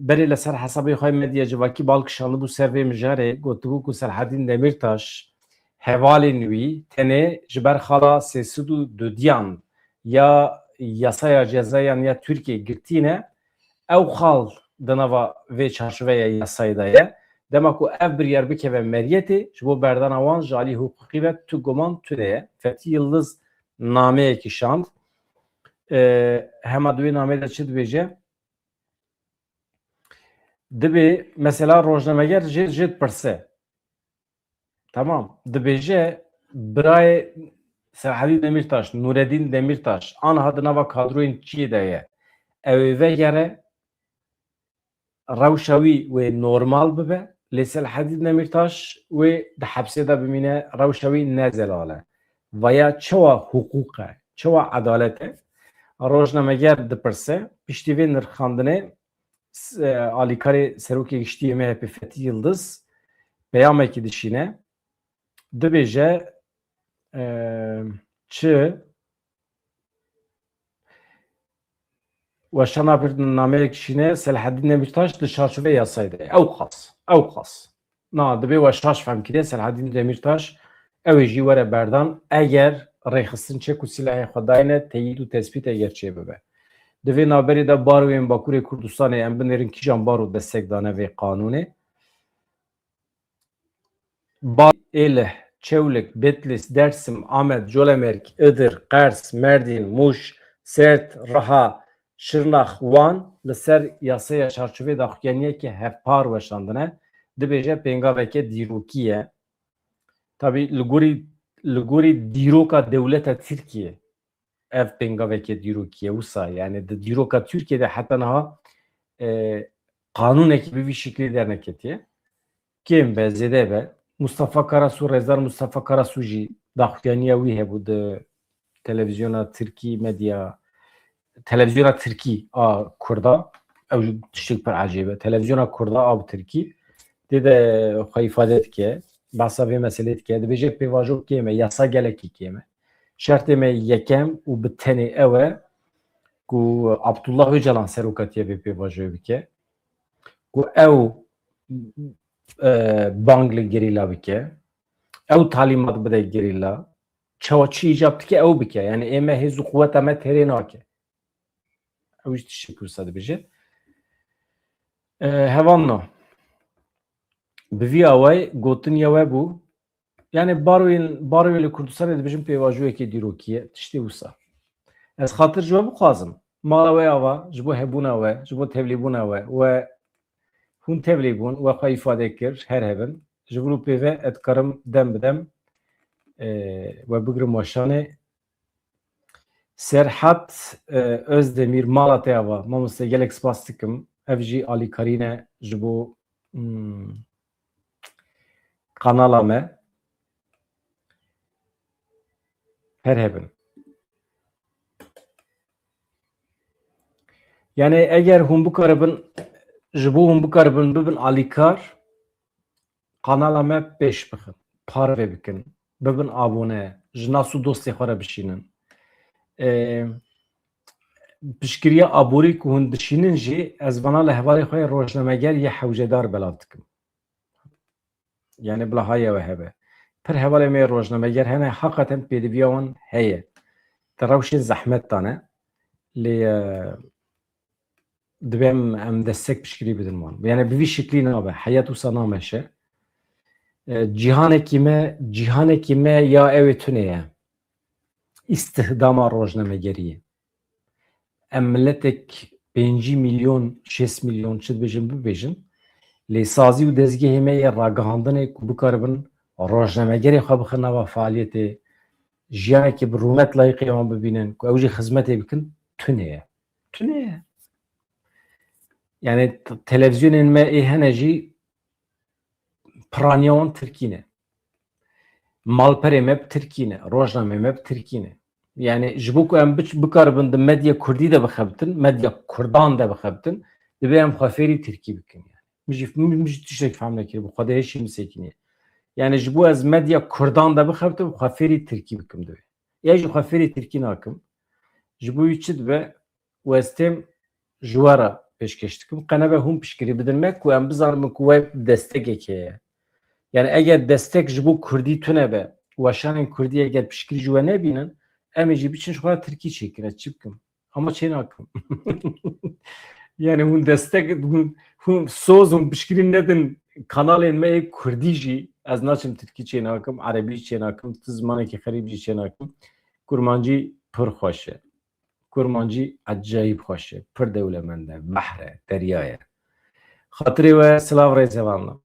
berê li ser hesabê xwe medya civakî bal kişandibû ser vê mijarê, gotibû ku Selhedîn Demîrtaş, hevalên wî tenê ji ber xala sê sed û dudiyan ya yasaya cezayan ya Tirkiyê girtî ne, ew xal di nava vê çarçoveya yasayê de ye. Dema ku ev biryar bikeve meriyetê, ji bo berdana wan ji alî hiqûqî ve tu guman tune ye. Fetî Yildiz nameyekî şand. E, hema di wê nameyê de çi dibêje? Dibê, mesela, rojnameger jê, jê dipirse. Tamam. Dibêje, birayê Selhedîn Demîrtaş, Nûredîn Demîrtaş, aniha di nava kadroyên çiyê de ye. Ew ê vegere, rewşa wî wê normal bibe, lê Selhedîn Demîrtaş wê di hepsê de bimîne, rewşa wî ne zelal e. Vaya çawa hiqûq e, çawa edalet e? Rojnameger dipirse, piştî vê nirxandinê, s-, e, alîkarê Serokê Giştî yê M H P Fetî Yildiz peyamekî dişîne, dibêje, e, çi? Weşana bir nameyek şîne Selhedîn Demîrtaş di çarçovê yasayê de. Ew qas, ew qas. Na, dibê we şaş fehm kiriye, Selhedîn Demîrtaş, ew ê jî were berdan, eger rêxistin çek û silahê xwe dayne, teyîd û tespît eger çêbibe. Di vê navberê de baroyên Bakurê Kurdistanê, em binêrin kîjan baro destek dane vê qanûnê. Ba-, Êlih, Çewlik, Bitlîs, Dersim, Amed, Colemêrg, Idir, Qers, Merdîn, Mûş, Sêrt, Riha, Şirnax, Wan li ser yasaya çarçovê daxuyaniyeke hevpar weşandine, dibêje pêngaveke dîrokî ye. Tabî li gorî, li gorî dîroka dewleta Tirkiyê ev pêngaveke dîrokî ye wisa, yani di dîroka Tirkiyê de heta niha, e, qanûnekî bi vî şeklî derneketiye. Kêm be, zêde be. Mustafa Karasu, Rêzdar Mustafa Karasu jî daxuyaniya wî hebû di televîzyona Tirkî, medya, televîzyona Tirkî a Kurda, ew jî tiştek pir ecêb e. Televîzyona Kurda a bi Tirkî, tê de xwe îfade dike, behsa vê meselê dike, dibêje pêvajo kêm e, yasa gelekî kêm e. Şertê me yekem û bi tenê ew e ku Abdullah Ocalan serokatiya vê pêvajoyê bike, ku ew, e, bang li gerîla bike, ew talîmat bide gerîla, çawa çi îcab dike ew bike. Yani ê me hêz û quweta me têrê nake. Ew jî tiştek wisa dibêje. E, hevalno, bi vî awayî gotiniya we bû, yani baroyên, baroyê li Kurdistanê dibêjin pêvajoyekê dîrokî ye, tiştê wisa. Ez xatir ji we bixwazim. Mala we ava, ji bo hebûna we, ji bo tevlîbûna we, we hûn tevlî bûn, we xwe îfade kir, her hebin. Ji vir û pê ve ez dikarim dem bi dem, e, we bigrim weşanê. Serhat, e, Özdemir, mala te ava. Mamoste, gelek spas dikim. Ev jî alîkarî ne ji bo, hmm, kanala me. Her hebin. Yani eger hûn bikaribin, ji bo hûn bikaribin bibin alîkar, kanala me pêş bixin, parve bikin, bibin abone, ji nas û dostê xwe re bişînin. Ê, piştgiriya aborî ku hûn dişînin jî, ez vana li hevalê xwe yê rojnameger yê hewcedar belav dikim. Yani bila haya we hebe. Pir hevalê me yê rojnameger hene, heqeten pêdiviya wan heye. Di rewşên zehmet de ne. Lê, e, Divê em, em destek piştgirî bidin wan. Yani bi vî şiklî nabe. Heyet wisa nameşe. E, cîhanekî me, cîhanekî me ya ew ê tune ye. Îstihdama rojnamegeriyê. Em miletek pêncî milyon, şêst milyon çi dibêjin bibêjin. Lê sazî û dezgehê me yê ragihandinê ku bikaribin rojnamegerê xwe bixin nava faaliyetê, jiyanekî bi rûmet layîqê wan bibînin, ku ew jî xizmetê bikin, tune ye. Tune ye. Yani t-, televîzyonên me ê hene jî piraniya wan tirkî ne. Malperê me bi tirkî ne. Rojnameyê me bi tirkî ne. Yani ji bo ku em biç-, bikaribin di medya kurdî de bixebitin, medya kurdan de bixebitin, divê em xwe fêrî tirkî bikin yani. Min jî, min, min jî tiştek fehm nekiriye, bi xwe de hêşî min sekiniye. Yani ji bo ez medya kurdan de bixebitim, xwe fêrî tirkî bikim divê. Ya jî xwe fêrî tirkî nakim. Ji bo wî çi dibe? Û ez têm ji we re pêşkêş dikim. Qe nebe hûn piştgirî bidin me ku em bizanin ku we destekek heye. Yani eger destek ji bo kurdî tune be, weşanên kurdî eger piştgirî ji we nebînin, em ê jî biçin ji xwe re tirkî çêkin, ez çi bikim? Ama çê nakim. Yani hûn destek, hûn, hûn soz, hûn piştgirî nedin kanalên me ê kurdî jî, ez naçim tirkî çê nakim, erebî çê nakim, tu zimanekî xerîb jî çê nakim. Kurmancî pir xweş e. Kurmancî ecayîb xweş e, pir dewlemend e, behr e, derya ye. Xatirê we silav rêz hevalno.